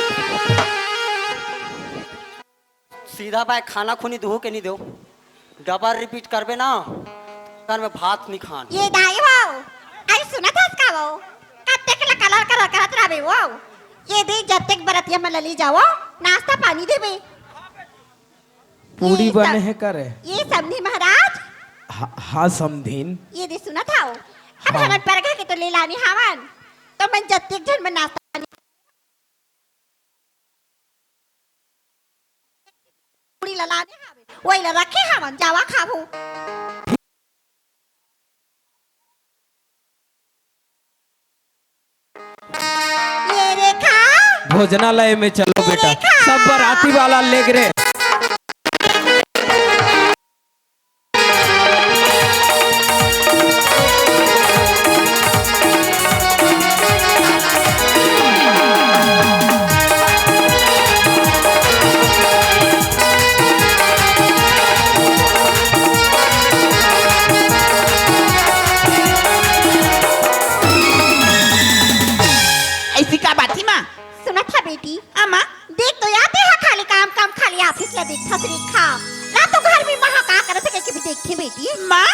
सीधा बाय खाना खुनी दुहू के नहीं देव, double repeat करबे ना, घर में भात नहीं खान। ये दाई हो, अरे सुनत हस का वो? कब तक ला कलर कलर करत रहबे वो? ये दे जब तक बरतिया मन ल ले जाओ, नाश्ता पानी देबे। पूड़ी ये बने सब, हे करे। ये समधी महाराज? हा, हाँ समधिन। ये दे सुनत हव, अब हाँ। हमन परघा के तो ले लाने हावन, तो मन जत्तेक झन मन नाश्ता पानी पूड़ी ला लाने हावे, वही ला रखे हावन, जावा खाबो। ये रेखा। भोजनालय में चलो ये बेटा, रेखा। सब बराती वाला लेग रे। ऐसी का बात ही माँ? सुनत हा बेटी। अम्मा। देख तो यार, तेहा खाली काम, काम खाली office ला देखथस रेखा। रातो घर में महा का करत हे कहिके भी देखथे बेटी। माँ,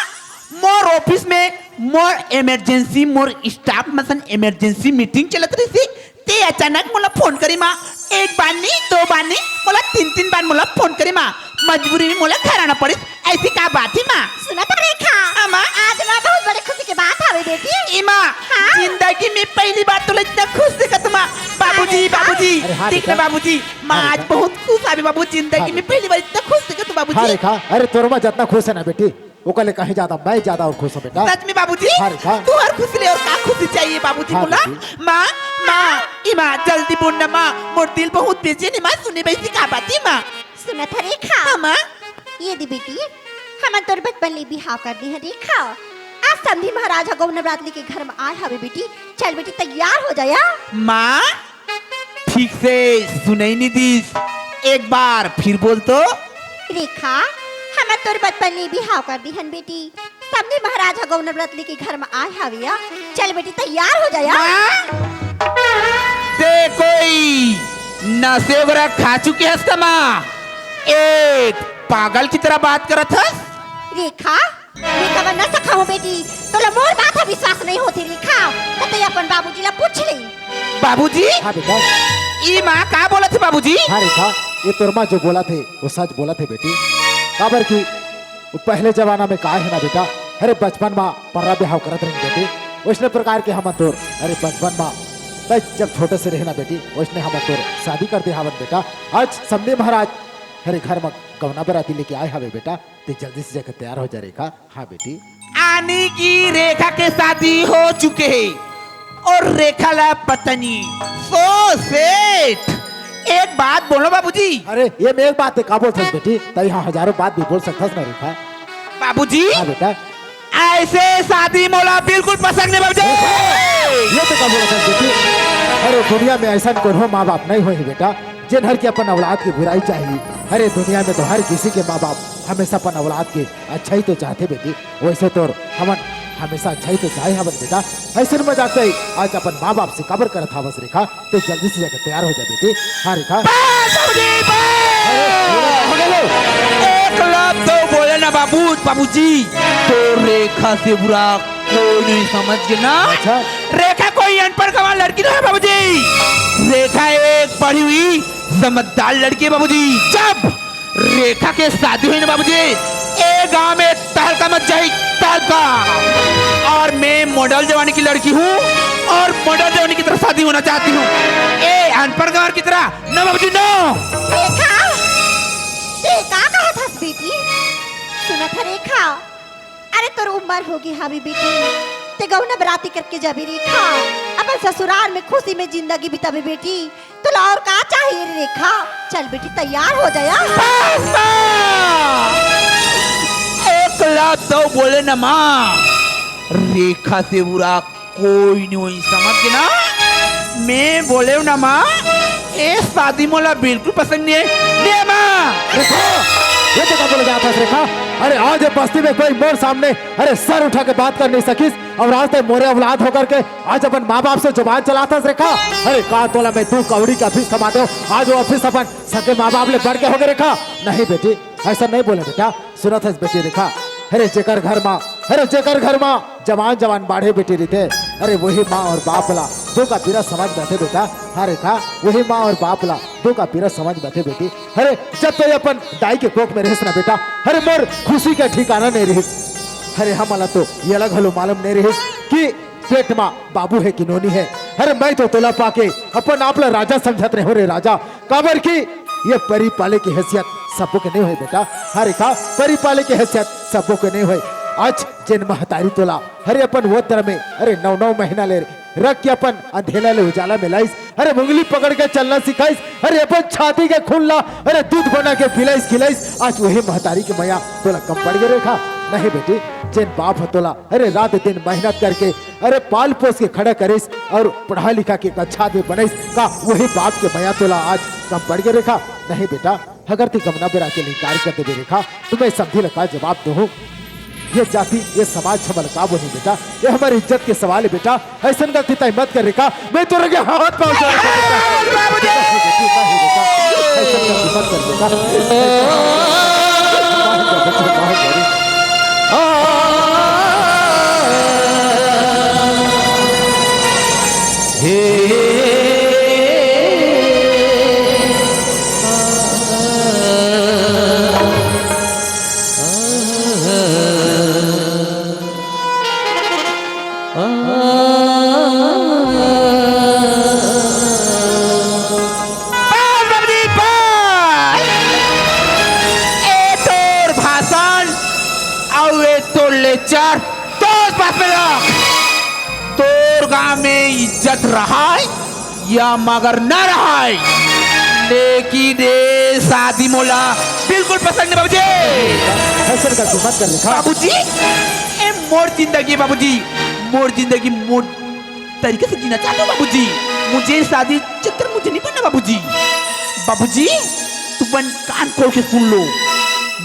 मोर office में मोर emergency, मोर staff मन सन emergency meeting चलत रहिसे, ते अचानक मोला phone करे माँ, एक बार नहीं, दो बार नहीं, मोला तीन, तीन बार मोला phone करे माँ, मजबूरी में मोला घर आना पड़िस। ऐसी का बात ही माँ? सुनत हा रेखा। हाँ, माँ। आज ना बहुत बड़े खुशी के बात हवे बेटी। ए माँ, हाँ। जिंदगी में पहली बार तोला इतना खुश देखत हूँ माँ। बाबूजी, अरे, बाबूजी, अरे, हाँ, देख ना बेटा। बाबूजी, माँ हाँ, आज बेटा। बहुत खुश हवे बाबू, जिंदगी हाँ, में बेटा। पहली बार इतना खुश देखत हूँ बाबूजी। हाँ रेखा, अरे तोर माँ जितना खुश है ना बेटी, ओकर ले कहीं ज्यादा मैं ज्यादा और खुश हूँ बेटा। सच में बाबूजी? हाँ रेखा। तोहर खुशी ले और का खुशी चाहिए बाबूजी हाँ, बोला? बेटी। माँ, माँ, ए माँ, जल्दी बोल ना माँ, मोर दिल बहुत बेचैन है माँ, सुने वैसी का बात है माँ? सुनत हा रेखा? हाँ, माँ। ये दे बेटी, हमन तोर बचपन ले बिहाव कर दे हन रेखा। आज समधी महाराज ह गौ नवरात लेके घर में आए हवे बेटी। चल बेटी, तैयार हो जा या। माँ, ठीक से सुनई नहीं दीस, एक बार फिर बोल तो। रेखा, हमन तोर बचपन ले बिहाव कर दे हन बेटी। समधी महाराज ह गौ नवरात लेके घर में आए हवे या। चल बेटी, तैयार हो जा या। माँ, ते कोई नशे वगैरह खा चुके हस का माँ? एक पागल की तरह बात करत हस। रेखा, रेखा, मैं नशा खाऊं बेटी, तोला मोर बात ह विश्वास नहीं होथे रेखा, त ते अपन बाबूजी ला पूछ ले। बाबूजी? हाँ बेटा। ई माँ का बोलत हे बाबूजी? हाँ रेखा, ये तोर माँ जो बोलत हे, वो सच बोलत हे बेटी। काबर कि वो पहले जमाना में का हे ना बेटा, अरे बचपन में पर्रा बिहाव करत रहिन बेटी, वैसने प्रकार के हमन तोर, अरे बचपन में, तैं जब छोटे से रहे ना बेटी, वैसने हमन तोर शादी कर दे हावन बेटा। आज समधी महाराज, अरे घर में गौना बराती लेके आए हवे बेटा, ते जल्दी से जाकर तैयार हो जा रेखा। हाँ बेटी। आनी की रेखा के शादी हो चुके हे और रेखा ला पत्नी। So sad। एक बात बोलो बाबूजी। अरे, ये में एक बात ते का बोल सकत बेटी, तई हाँ हजारों बात भी बोल सकथस ना रेखा। बाबूजी, हाँ बेटा। ऐसे शादी मोला बिल्कुल पसंद नहीं बाबूजी। ये तो का बोलत हस बेटी? अरे, दुनिया में ऐसा कोनो माँ बाप नहीं होही बेटा, जेन हर के अपन औलाद की बुराई चाहिए। अरे, दुनिया में तो हर किसी के माँ बाप हमेशा अपन औलाद के अच्छा ही तो चाहते बेटी। वैसे तो हमन हमेशा अच्छा ही तो चाहे हवन बेटा। ऐसे मजाक ते आज अपन माँ बाप से काबर करत हवस रेखा? ते जल्दी से जाके तैयार हो जा बेटी। हाँ रेखा। बस बाबूजी, बस। अरे, हो गया, हो गया। एक लफ्ज तो बोले ना बाबू, बाबूजी, तो रेखा से बुरा कोई नहीं समझ के ना। अच्छा। रेखा कोई अनपढ़ गंवार लड़की नहीं है बाबूजी। रेखा एक पढ़ी हुई समझदार लड़की है बाबूजी। जब रेखा के शादी होही ना बाबूजी, ए गांव में तहलका मच जाही, तहलका। और मैं मॉडल जवानी की लड़की हूँ और मॉडल जवानी की तरह शादी होना चाहती हूँ। ए अनपढ़ गंवार की तरह ना बाबूजी, ना। रेखा, ते का कहत हस बेटी? सुनत ह रेखा, अरे तोर उम्र होगे हावे बेटी, ते गौना बराती करके जाबे रेखा, अपन ससुराल में खुशी में जिंदगी बिताबे बेटी। तोला और का चाहिए रे रेखा? चल बेटी, तैयार हो जा या। बस माँ! एक लफ्ज तो बोले ना माँ, रेखा से बुरा कोई नहीं होही, समझ के ना? मैं बोले हूँ ना माँ, ये शादी मोला बिल्कुल पसंद नहीं है। नहीं माँ। रेखा, ये तो का बोले जात हस रेखा? अरे आज ये बस्ती में कोई मोर सामने, अरे सर उठा के बात कर नहीं सकिस, और आज तक मोरे औलाद होकर के आज अपन माँ बाप से जुबान चलात हस रेखा। अरे का तोला मैं दू कौड़ी के अफीस थमा देव, आज वो अफीस अपन सगे माँ बाप ले बढ़ के होगे रेखा। नहीं बेटी, ऐसा नहीं बोले बेटा। सुनत हस बेटी रेखा, अरे जेकर घर मा, अरे जेकर घर मा जवान जवान बाढ़े बेटी रहिथे, अरे वही माँ और बाप ला दुख का पीरा समझ में आथे बेटा। हाँ रेखा, वही माँ और बाप ला दुख का पीरा समझ में आथे बेटी। अरे जब तो ये अपन दाई के कोख में रहिस ना बेटा, अरे मोर खुशी के ठिकाना नहीं रहिस। अरे हमला तो ये घलो मालूम नहीं रहिस कि पेट मा बाबू है कि नोनी है। अरे मैं तो तोला पाके अपन आप ला राजा समझत रहे हो रे राजा, काबर कि ये परी पाले की हैसियत सबो के नहीं होय बेटा। हाँ रेखा, परी पाले की हैसियत सबो के नहीं होय। आज जेन महतारी तोला, अरे अपन वोत्र में, अरे नौ नौ महीना ले रख के अपन अंधेला ले उजाला में लाइस, अरे मुंगली पकड़ के चलना सिखाइस, अरे अपन छाती के खून ला, अरे दूध बना के पिलाइस खिलाइस, आज वही महतारी की मया तोला कम पड़ गे रेखा? नहीं बेटी, जेन बाप ह तोला, अरे रात दिन मेहनत करके अरे पाल पोस के खड़ा करिस और पढ़ा लिखा के एक अच्छा आदमी बनाइस, का वही बाप के मया तोला आज कम पड़ गे रेखा? नहीं बेटा, अगर तैं गमना बेरा के ले इनकार कर देबे रेखा, त मैं समधी ला का जवाब दूहूं? ये जाति, ये समाज हमला का बोलही बेटा? ये हमर इज्जत के सवाल हे बेटा। अइसन गलती तैं मत कर रेखा, मैं तोर आगे हाथ पांव जोड़ के बेटा। अइसन गलती मत कर बेटा। बस बाबूजी, बस। ए तोर भाषण अउ ए तोर lecture, तोर पास में रख। तोर गांव में इज्जत रहय या मगर न रहय, लेकिन ए शादी मोला बिल्कुल पसंद नहीं बाबूजी। अइसन गलती मत कर रेखा। बाबूजी, ए मोर जिंदगी बाबूजी, मोर जिंदगी मोर तरीके से जीना चाहता हूँ बाबूजी। मुझे शादी चक्कर मुझे नहीं पड़ना बाबूजी। बाबूजी, तुमन कान खोल के सुन लो,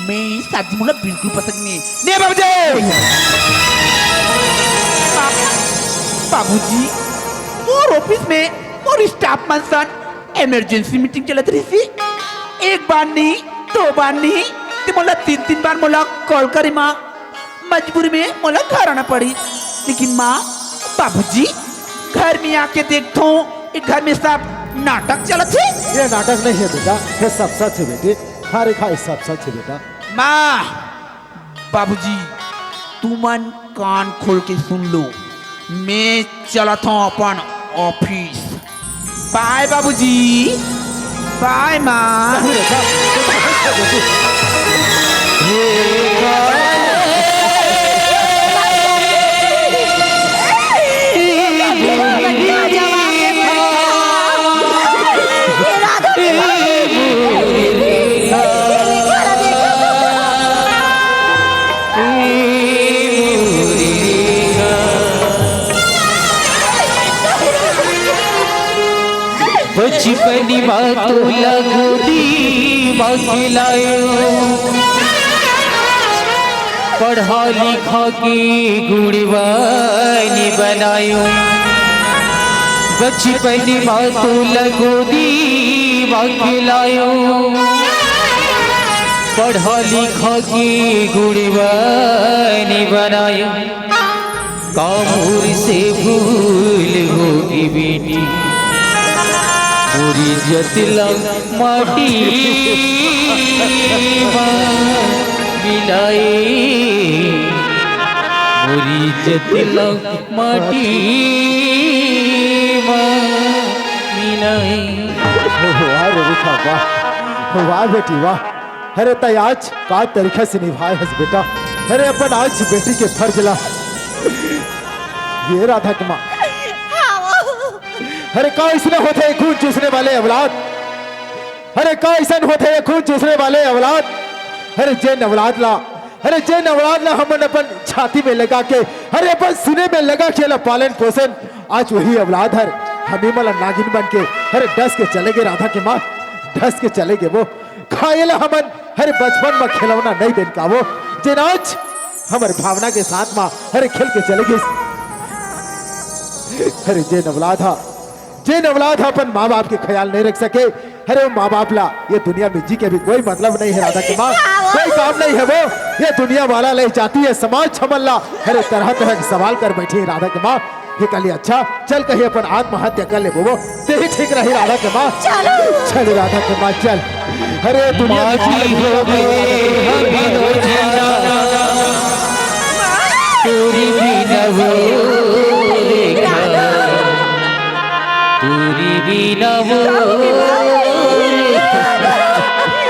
मैं शादी मोला बिल्कुल पसंद नहीं है। नहीं बाबूजी। बाबूजी, मोर office में मोर staff मन सन emergency meeting चलत रहिस। एक बार नहीं, दो बार नहीं, ते मोला तीन तीन बार मोला call करे माँ। मजबूरी में मोला घर आना पड़ी। लेकिन माँ, बाबूजी, घर में आके देखथों, ये घर में सब नाटक चलत हे। ये नाटक नहीं है बेटा, ये सब सच है बेटी। हाँ रेखा, ये सब सच है बेटा। माँ, बाबूजी, तुमन कान खोल के सुन लो, मैं चलत हूँ अपन office। Bye बाबूजी, bye माँ। बचपन मा तोला गोदी मा खिलायो, पढ़ा लिखा के गुणवान बनायो। बचपन मा तोला गोदी मा खिलायो, पढ़ा लिखा के गुणवान बनायो। का मोर से भूल होगे बेटी, मोर इज्जत ला माटी मा मिलाए, मोर इज्जत ला माटी मा मिलाए। वाह रे रुखा, वाह, वाह बेटी, वाह। अरे तैं आज का तरीका से निभाए हस बेटा, अरे अपन आज बेटी के फर्ज ला। ये राधा के माँ, हाँ, वो। अरे का अइसने होथे खून चूसने वाले औलाद? अरे का अइसन होथे ये खून चूसने वाले औलाद? अरे जेन औलाद ला, अरे जेन औलाद ला हमन अपन छाती में लगा के, अरे अपन सीने में लगा के ला पालन पोषण, आज वही औलाद हर हमी मन ला नागिन बन के, अरे डस के चले गे राधा के माँ, डस के चले गे वो। का एला हमन हरे बचपन म खिलौना नइ देन का वो, जेन आज हमर भावना के साथ म हरे खेल के चले गिस। हरे जेन औलाद हा, जेन औलाद हा अपन माँ बाप के ख्याल नइ रख सके, हरे वो माँ बाप ला ये दुनिया में जी के भी कोई मतलब नइ हे राधा के माँ, कोई काम नइ हे वो। ये दुनिया वाला ले जाती हे समाज हमन ला हरे तरह तरह के सवाल कर बैठी हे राधा के माँ। हे काली, अच्छा चल कहीं अपन आत्महत्या कर ले वो, ते ही ठीक रही राधा के माँ। चलो। चल राधा के माँ चल। अरे दुनिया माटी हो गए हम दोनों झंडा, तोरी बिना वो रेखा, तोरी बिना वो रेखा,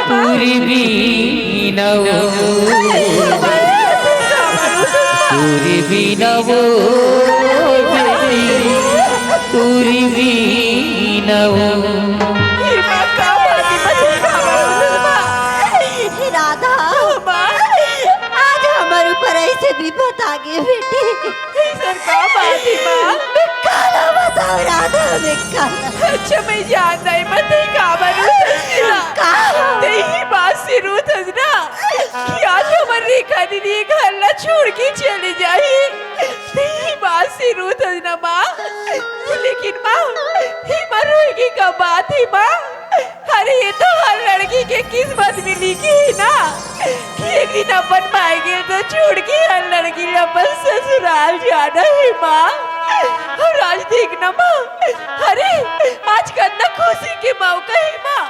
तोरी बिना वो, तोरी बिना वो बेटी, तोरी बिना वो। हे माँ, का बात हे, बता, का बात हे, माँ? हे राधा, माँ। आज हमर ऊपर अइसे विपत आ गे बेटी। अइसन का बात हे, माँ? मैं काला बताओ राधा, मैं काला। अच्छा, मैं जानत हँव, माँ, तैं काबर रोथस ना? का? तैं इही बात से रोथस ना कि आज हमर रेखा दीदी ये घर ला छोड़ के चले जाही। इही बात से रोथस ना माँ। लेकिन माँ, एमा रोए के का बात हे माँ? अरे ये तो हर लड़की के किस्मत में लिखे हे ना कि एक दिन अपन मायके ल तो छोड़ के हर लड़की ला अपन ससुराल जाना हे माँ। अउ आज देख ना माँ, अरे आज कतना खुशी के मौका हे माँ,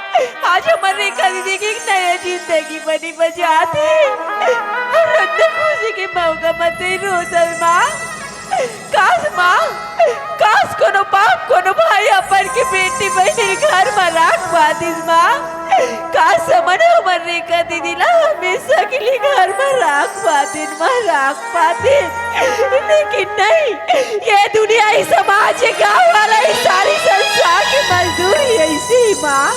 आज हमर रेखा दीदी के एक नया जिंदगी बनी बजात हे। अउ अतना खुशी के मौका म तैं रोथस माँ। काश माँ, काश कोनो बाप, कोनो भाई अपन के बेटी बहिनी घर म राख पातिस माँ। काश हमन हमर रेखा दीदी ला हमेशा के लिए घर म राख पातिन माँ, राख पातिन। लेकिन नहीं, ये दुनिया, ये समाज, ये गाँव वाला, ये सारी संसार के मजदूरी अइसे हे माँ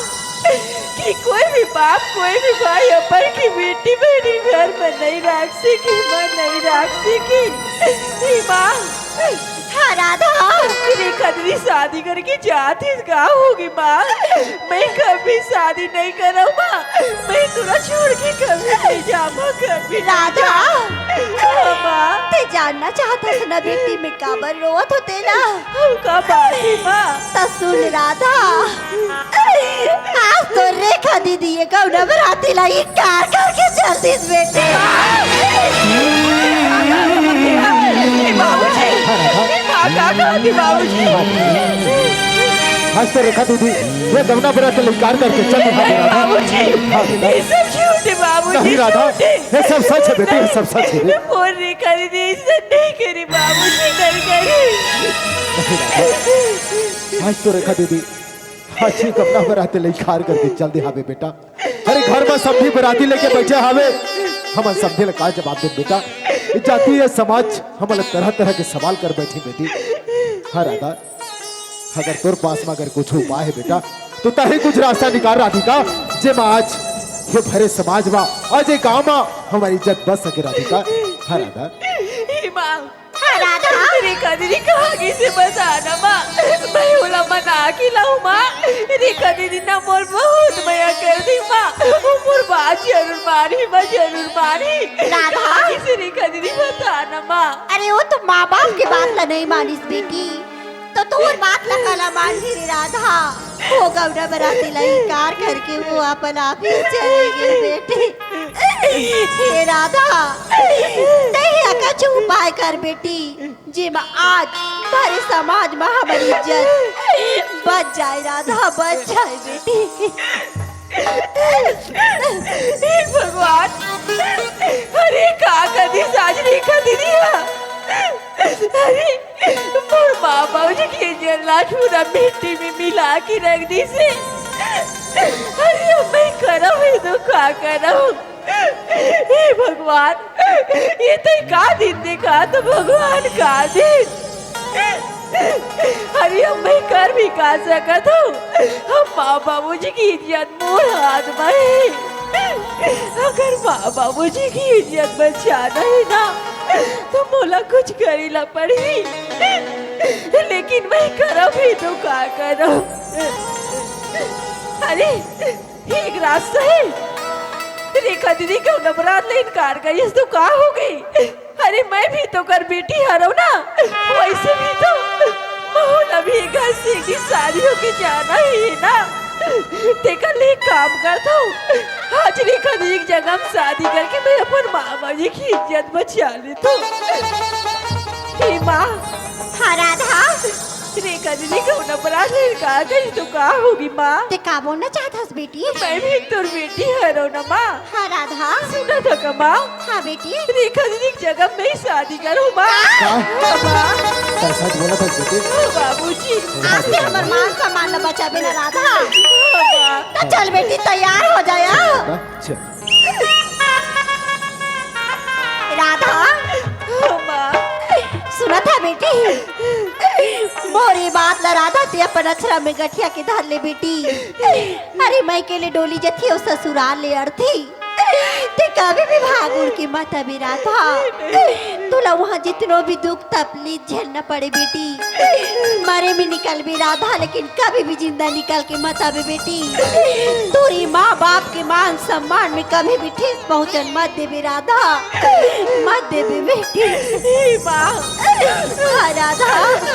कि कोई भी बाप, कोई भी भाई अपन के बेटी बहिनी घर म नइ राख सके माँ, नइ राख सके। हे माँ, हाँ राधा, रेखा दीदी शादी करके जातिस, का होगे माँ? मैं कभी शादी नइ करँव माँ, मैं तोला छोड़ के कभी नइ जाँव माँ, कभी नइ राधा। जाँव। हाँ माँ। तैं जानना चाहत हस ना बेटी, मैं काबर रोवत हँव तेला? अउ का बात हे माँ? त सुन राधा, आज तो रेखा दीदी ये गौना बराती ला इनकार करके चल दिस बेटी। बाबूजी, बाबूजी। आज तो रेखा दीदी ये गौना बराती ला इनकार करके चल दिस बेटी। बाबूजी, हाँ, ये सब झूठ हे बाबूजी, नहीं राधा, झूठ हे। ये सब सच हे बेटी, ये सब सच हे। मोर रेखा दीदी अइसे नइ करे बाबूजी, नइ करे। आज तो रेखा दीदी आज ये गौना बराती ला इनकार करके चल दे हावे बेटा। अरे घर म समधी बराती लेके बइठे हावे, हमन समधी ला का जवाब देन बेटा? ये जाति, ये समाज हमन ला तरह तरह के सवाल कर बइठे बेटी। हाँ राधा, अगर तोर पास म अगर कुछ उपाय हे बेटा, त तहीं कुछ रास्ता निकाल राधिका, जेमा आज ये भरे समाज म, आज ये गाँव म हमर इज्जत बच सके राधिका। हाँ राधा। हे माँ, हाँ, राधा। रेखा दीदी कहाँ गिस हे बता ना माँ, मैं ओला मना के लाहूं माँ, रेखा दीदी ना मोर बहुत मया कर दी माँ, वो मोर बात जरूर मानी माँ, जरूर मानी। राधा। इसे रेखा दीदी बता ना माँ। अरे वो तो माँ बाप के बात ला नहीं मानिस बेटी, तो तोर बात ला काला मानही रे राधा। वो गौरा बराती ला इनकार करके वो अपन आप ही चले गए बेटी। हे राधा, तैं ह कुछ उपाय कर बेटी, जेमा आज भरे समाज म हमर इज्जत बच जाए राधा, बच जाए बेटी। हे भगवान, अरे का करी साजनी का दीदी हा? अरे मोर माँ बाबूजी के इज्जत ला पूरा मिट्टी में मिला के रख दिसे। अरे अब मैं करहूं ही तो का करहूं? हे भगवान, ये तैं का दिन देखा तो भगवान, का दिन। अरे अब मैं कर भी का सकत हूँ? हम माँ बाबूजी की इज्जत मोर हाथ में है। अगर माँ बाबूजी की इज्जत बचाना है ना, तो मोला कुछ करे ला पड़ही। लेकिन मैं करब ही तो का करब? अरे, एक रास्ता है। रेखा दीदी के नवरात ले इनकार करिस तो का हो गई? अरे, मैं भी तो कर बेटी हरव ना, वैसे भी तो महू ला भी एक घासी की शादी होके जाना ही है ना। तेकर ले एक काम करता हूँ, आज रेखा दीदी की जगह हम शादी करके मैं अपन मामा जी की इज्जत बचा लेता हूँ। हे माँ। हाँ राधा। रेखा दीदी के नवरात ले इनकार करिस तो का होगी माँ? ते का बोलना चाहत हस बेटी? मैं भी तोर बेटी हरव ना माँ। हाँ राधा। सुनत हस का माँ? हाँ बेटी। रेखा दीदी के जगह मैं शादी करहूँ माँ। का? हाँ माँ। का सच बोलत हस बेटी? हाँ बाबूजी। आज ते हमर मान सम्मान ला बचाबे ना राधा। हाँ माँ। त चल बेटी तैयार हो जाया। अच्छा। राधा। हाँ माँ। सुनत हस बेटी, मोर ये बात ला राधा ते अपन अचरा में गठिया के धर ले बेटी। अरे मइके ले डोली जथे अउ ससुराल ले अड़थे, ते कभी भी भाग उड़ के मत अबे राधा। तोला वहाँ जितनो भी दुख तकलीफ झेलना पड़े बेटी, मरे में निकलबे राधा, लेकिन कभी भी जिंदा निकल के मत अबे बेटी। तोर ये माँ बाप के मान सम्मान में कभी भी ठेस पहुँचन मत देबे राधा, मत देबे बेटी। हे माँ। हाँ राधा।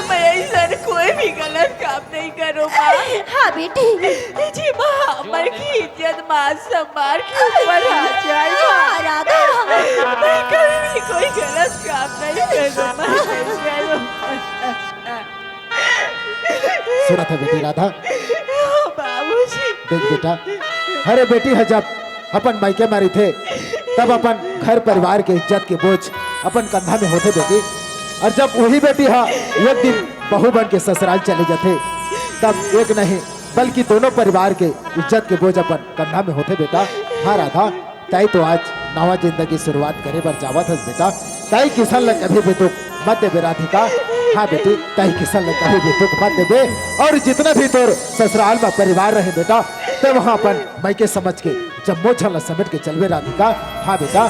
मैं ऐसा कोई भी गलत काम नहीं करो माँ। हाँ बेटी। जी माँ, हमर की इज्जत मान सम्मान के ऊपर आ जाए माँ। हाँ राधा। मैं कभी भी कोई गलत काम नहीं करो माँ, नहीं करो। सुनत हस बेटी राधा। बाबूजी। देख बेटा, अरे बेटी ह जब अपन मायके में रहिथे, तब अपन घर परिवार के इज्जत के बोझ अपन कंधा में होथे बेटी। अउ जब वही बेटी ह एक दिन बहू बन के ससुराल चले जाथे, तब एक नहीं बल्कि दोनों परिवार के इज्जत के बोझ अपन कंधा में होथे बेटा। हाँ राधा, तैं तो आज नवा जिंदगी शुरुआत करे बर जावत हस बेटा। तैं किसन ल कभी भी दुख मत देबे राधिका। हाँ बेटी, तैं किसन ल कभी भी दुख मत देबे। अउ जितना भी तोर ससुराल में परिवार रहे बेटा, तैं वहाँ अपन मायके समझ के जम्मो झन ल समेट के चलबे राधिका। हाँ बेटा,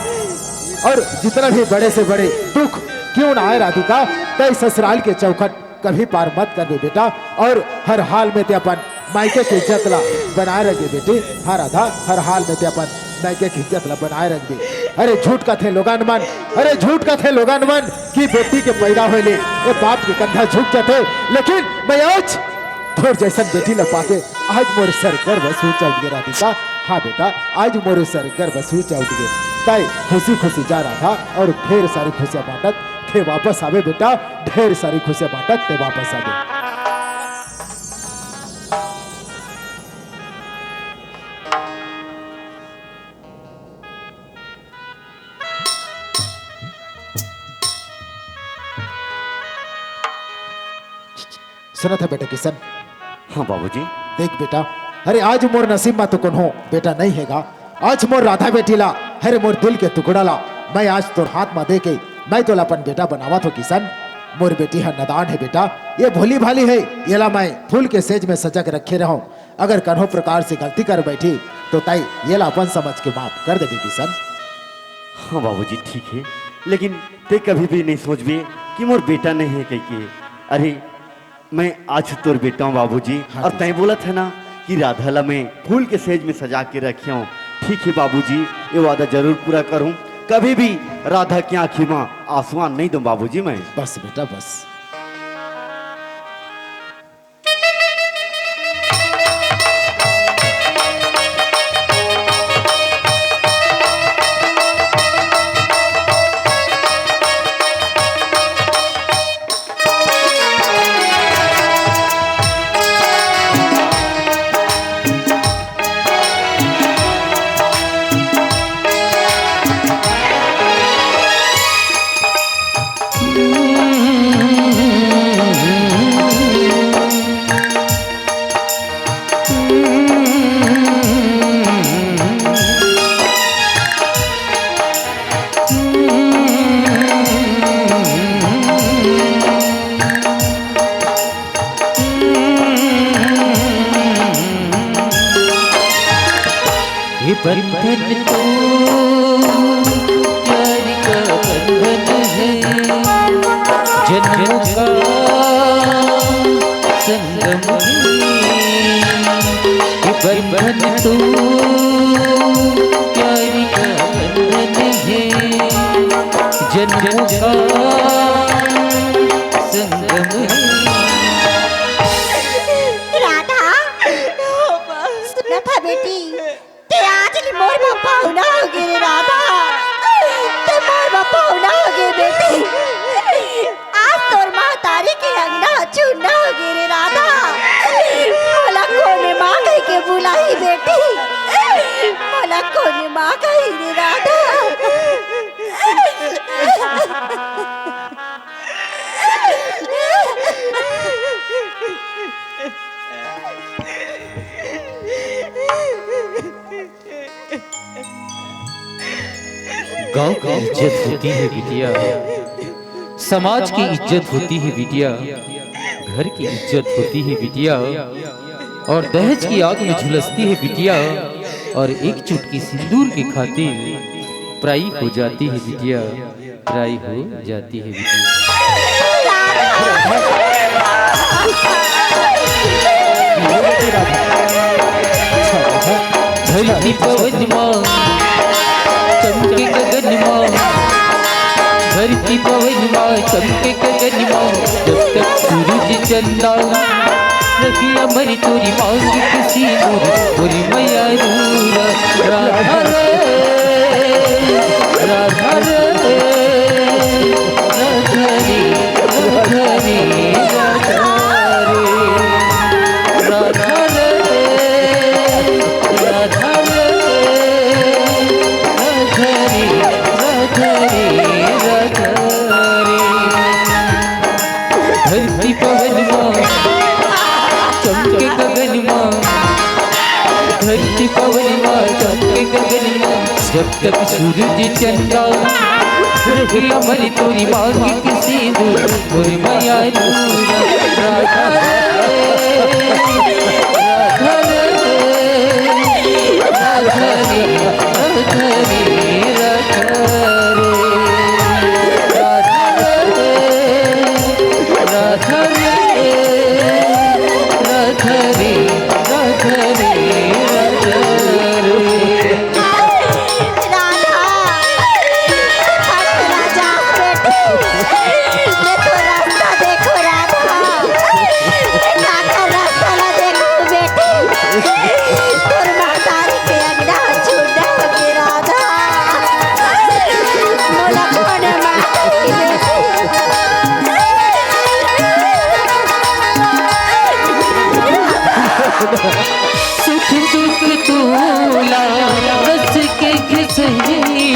अउ जितना भी बड़े से बड़े दुख क्यों ना आए राधिका, तैं ससुराल के चौखट कभी पार मत करबे बेटा। अउ हर हाल में तैं अपन मायके के इज्जत ला बनाए रखबे बेटी। हाँ राधा, हर हाल में तैं अपन मायके के इज्जत ला बनाए रखबे। अरे झूठ कथे लोगन मन, अरे झूठ कथे लोगन मन कि बेटी के पैदा होए ले ए बाप के कंधा झुक जाथे, लेकिन मैं आज तोर जैसन बेटी ला पाके आज मोर सर गर्व सूचा उठ गे राधिका। हाँ बेटा, आज मोर सर गर्व सूचा उठ गे। तैं खुशी खुशी जा राधा अउ ढेर सारी खुशियाँ बांटत तैं वापस आबे बेटा, ढेर सारी खुशियाँ बांटत तैं वापस आबे। सुनत हस बेटा किसन? हाँ बाबूजी। देख बेटा, अरे आज मोर नसीब में तो कोनो बेटा नहीं हे गा। आज मोर राधा बेटी ला, अरे मोर दिल के टुकड़ा ला, मैं आज तोर हाथ में दे के मैं तोला अपन बेटा बनावत हों किसन। मोर बेटी ह नदान हे बेटा, ये भोली भाली हे, येला मैं फूल के सेज में सजा के रखे रहूं। अगर कन्हो प्रकार से गलती कर बैठी तो तैं येला अपन समझ के माफ कर देबे किसन। हाँ बाबूजी, ठीक हे, लेकिन तैं कभी भी नहीं सोचबे कि मोर बेटा नहीं हे कहिके। अरे मैं आज तोर बेटा हूँ बाबूजी, हाँ और जी। तैं बोलत हे ना कि राधा ला मैं फूल के सेज में सजा के रखे हूँ। ठीक है बाबूजी, ये वादा जरूर पूरा करूँ। कभी भी राधा की आँखी में आंसुआ नहीं दूँ बाबूजी मैं। बस बेटा बस। ये बंधन तो प्यार का बंधन है, जन्मों का संगम है। ये बंधन तो प्यार का बंधन है, जन्मों का संगम है। राधा, सुना था बेटी, ते आज ले मोर बर पहुना हो गे रे राधा, ते मोर बर पहुना हो गे बेटी। आज तोर महतारी के अंगना चूना हो गे रे राधा, मोला कोने माँ कहि के बुलाही बेटी, मोला कोने माँ कहि रे राधा। गांव की इज्जत होती है बिटिया, समाज की इज्जत होती है बिटिया, घर की इज्जत होती है बिटिया, और दहेज की आग में झुलसती है बिटिया, और एक चुटकी सिंदूर की खातिर पराई हो जाती है बिटिया, पराई हो जाती है बिटिया। धरती पवन माँ चमके गगन माँ, धरती पवन माँ चमके गगन माँ, जब तक सूरज चंदा रखिया मरी तोरी मांग के सिंदूर, तोरी मैया रूरा, राधा रे, राधा रे, राधा रे, राधा रे, राधा रे, राधा रे, राधा रे, राधा रे, राधा रे, राधा रे। धरती पवन माँ चमके गगन माँ, धरती पवन माँ चमके गगन माँ, जब तक सूरज चंदा रहे अमर तोरी मांग के सिंदूर, मोर मैया रूरा, राधा रे, राधा रे, राधा रे, राधा रे, राधा रे। राधा रे, राधा रे, राधा रे, राधा रे, राधा रे। राधा, हट राजा बेटी, मैं तो रास्ता देखो राधा, मैं काकर रास्ता ला देखो बेटी, तोर महतारी के अंगना छूटा के राधा। मोला कोने माँ कहि बेटी। सुख दुख तोला कस के खिसही,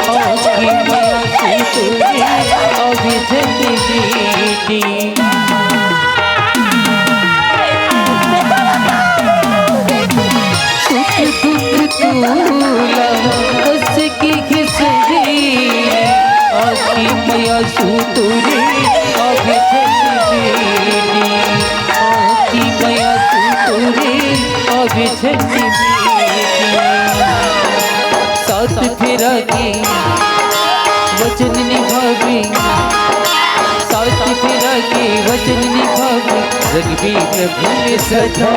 आँखी में आँसू तोरे अभी झन बेटी। सुख दुख तोला कस के खिसही, आँखी में आँसू तोरे अभी झन बेटी, आँखी में आँसू तोरे अभी झन बेटी। सात फेरा के वचन निभावे, सात फेरा के वचन निभावे, जगबीर प्रभु ने सदा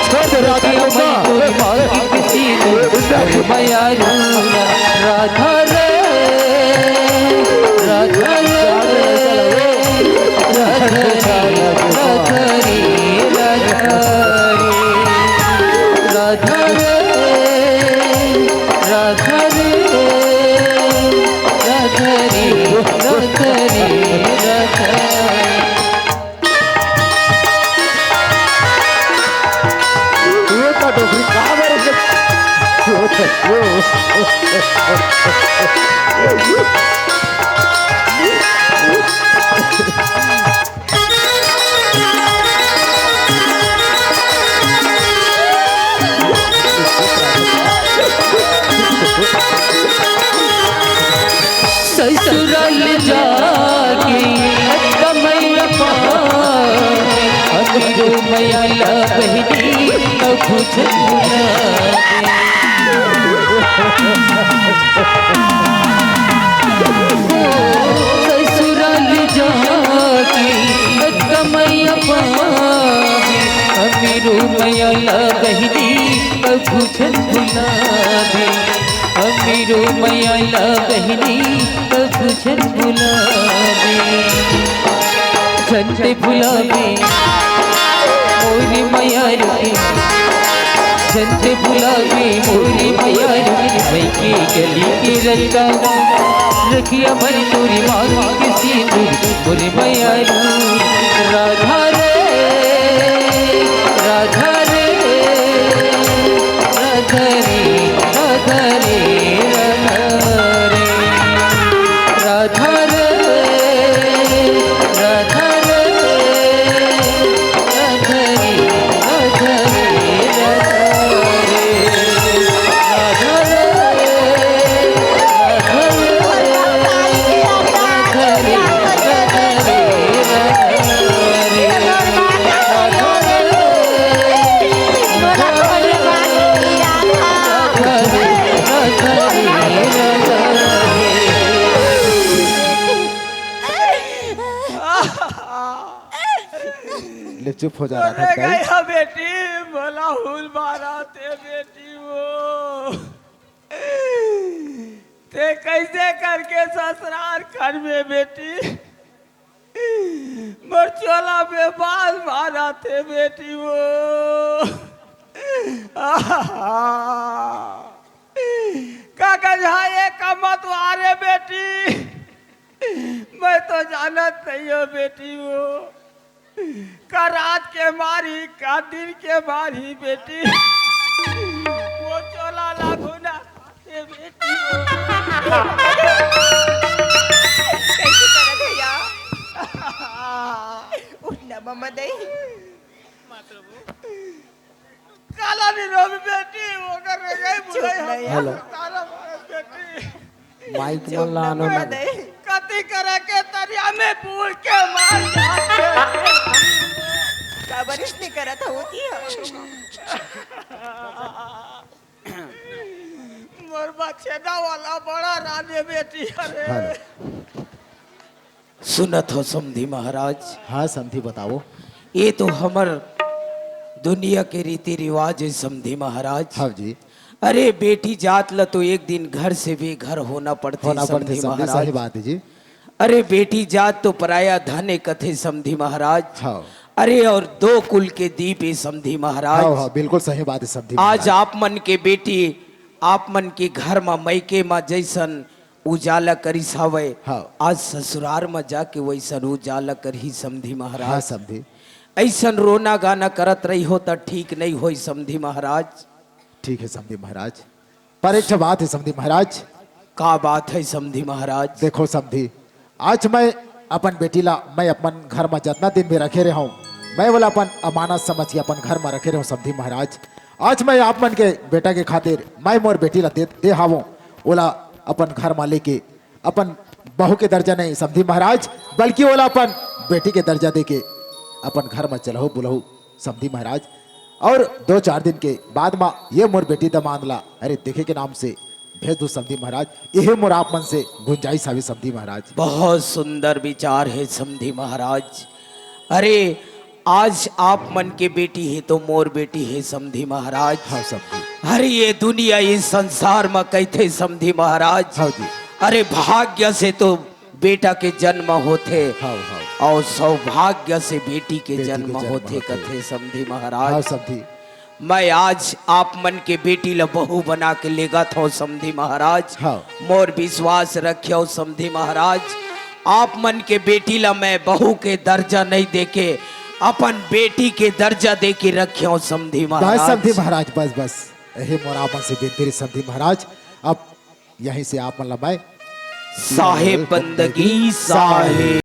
छोड़ दे राधा को माँ। मालिक सीधे मयारू राधा रे, राधा रे, राधा रे, राधा रे, राधा रे, राधा रे, राधा रे, राधा रे, राधा रे। ये तो डोकरी कहाँ मेरे से? ससुराल जाके कमैया पावे, अमीरो मयाला बहिनी, अब झन भुला दे। ससुराल जाके कमैया पावे, अमीरो मयाला बहिनी, अब झन भुला दे। अमीरो मयाला बहिनी, अब झन भुला दे। झन ते भुलाबे मोरी मयारू के, झन ते भुलाबे मोरी मयारू के, मइके गली के रंगा, रखिया मन तोरी मांग के सिंदूर, मोरी मयारू। राधा रे, राधा रे, राधा रे, राधा रे, राधा रे। राधा रे, राधा रे, राधा रे, राधा रे, राधा रे, राधा रे, राधा रे, राधा रे, राधा रे। ले, चुप हो जा, राधा अरे दाई। गया बेटी, भला हुल मारा ते बेटी वो। ते कैसे करके ससुराल कर में बेटी, मोर चोला में बाल मारा ते बेटी वो। का गंझाए का मत वारे बेटी, मैं तो जानत नहीं हो बेटी वो। का रात के मारी, का दिन के मारी बेटी, वो चोला लागू ना ए बेटी वो। कैसे करत है या? उठ ना मम्मा दई। काला नहीं रोबे बेटी, वो कर रे गई चुप बुलाई नहीं। हम हेलो। तारा मारे बेटी। माइक मन ला आनो ना। कति करे के तरिया में बूड़ के मार जाते। काबर इसने करत होती है? मोर बछेदा वाला बड़ा रानी बेटी, अरे। हेलो। सुनत हो समधी महाराज? हाँ समधी, बताओ। ये तो हमर दुनिया के रीति रिवाज है समधी महाराज। हाँ जी। अरे बेटी जात ल तो एक दिन घर से बेघर होना पड़थे होना पड़थे समधी समधी, महाराज। सही बात है जी। अरे बेटी जात तो पराया धन ए कथे समधी महाराज। हाँ। अरे और दो कुल के दीप ए समधी महाराज। हाँ, हाँ, बिल्कुल सही बात है समधी आज महाराज। आप मन के बेटी, आप मन के घर म, मइके म जैसन उजाला करिस हावय, हाँ। आज ससुरार म जाके वैसन उजाला करही समधी महाराज। हाँ, समधी। ऐसन रोना गाना करत रही हो त ठीक नहीं होई समधी महाराज। ठीक है समधी महाराज, पर एक ठो बात है समधी महाराज। का बात है समधी महाराज? देखो समधी, आज मैं अपन बेटी ला, मैं अपन घर म जतना दिन भी रखे रहे हूँ, मैं ओला अपन अमानत समझ के अपन घर म रखे रहे हूँ समधी महाराज। आज मैं आप मन के बेटा के खातिर मैं मोर बेटी ला दे, दे हावों, ओला अपन घर म लेके अपन बहू के दर्जा नहीं समधी महाराज, बल्कि ओला अपन बेटी के दर्जा देके अपन घर म चलहु बुलहु समधी महाराज। और दो चार दिन के बाद म ये मोर बेटी दमांद ला, अरे, देखे के नाम से भेज दू समधी महाराज। यही मोर आप मन से गुंजाइश हवे समधी महाराज। बहुत सुंदर विचार है समधी महाराज। अरे, आज आप मन के बेटी हे तो मोर बेटी हे समधी महाराज। हाँ समधी। अरे ये दुनिया, ये संसार म कहिथे समधी महाराज। हाँ जी। अरे भाग्य से तो बेटा के जन्म होथे हाँ, हाँ। और सौभाग्य से बेटी के बेटी के जन्म जन्म होथे, होथे। कथे समधी हाँ महाराज। समधी। मैं आज आप मन के बेटी ला बहू बना के लेगत हूँ समधी महाराज। हाँ। मोर विश्वास रखियो समधी महाराज, आप मन के बेटी ला मैं बहू के दर्जा नहीं देके अपन बेटी के दर्जा दे के रखियो समधी बस महाराज। समधी महाराज, बस बस, यही मोर आप मन से विनती रही समधी महाराज। अब यहीं से आप मन ला मैं साहेब बंदगी साहेब।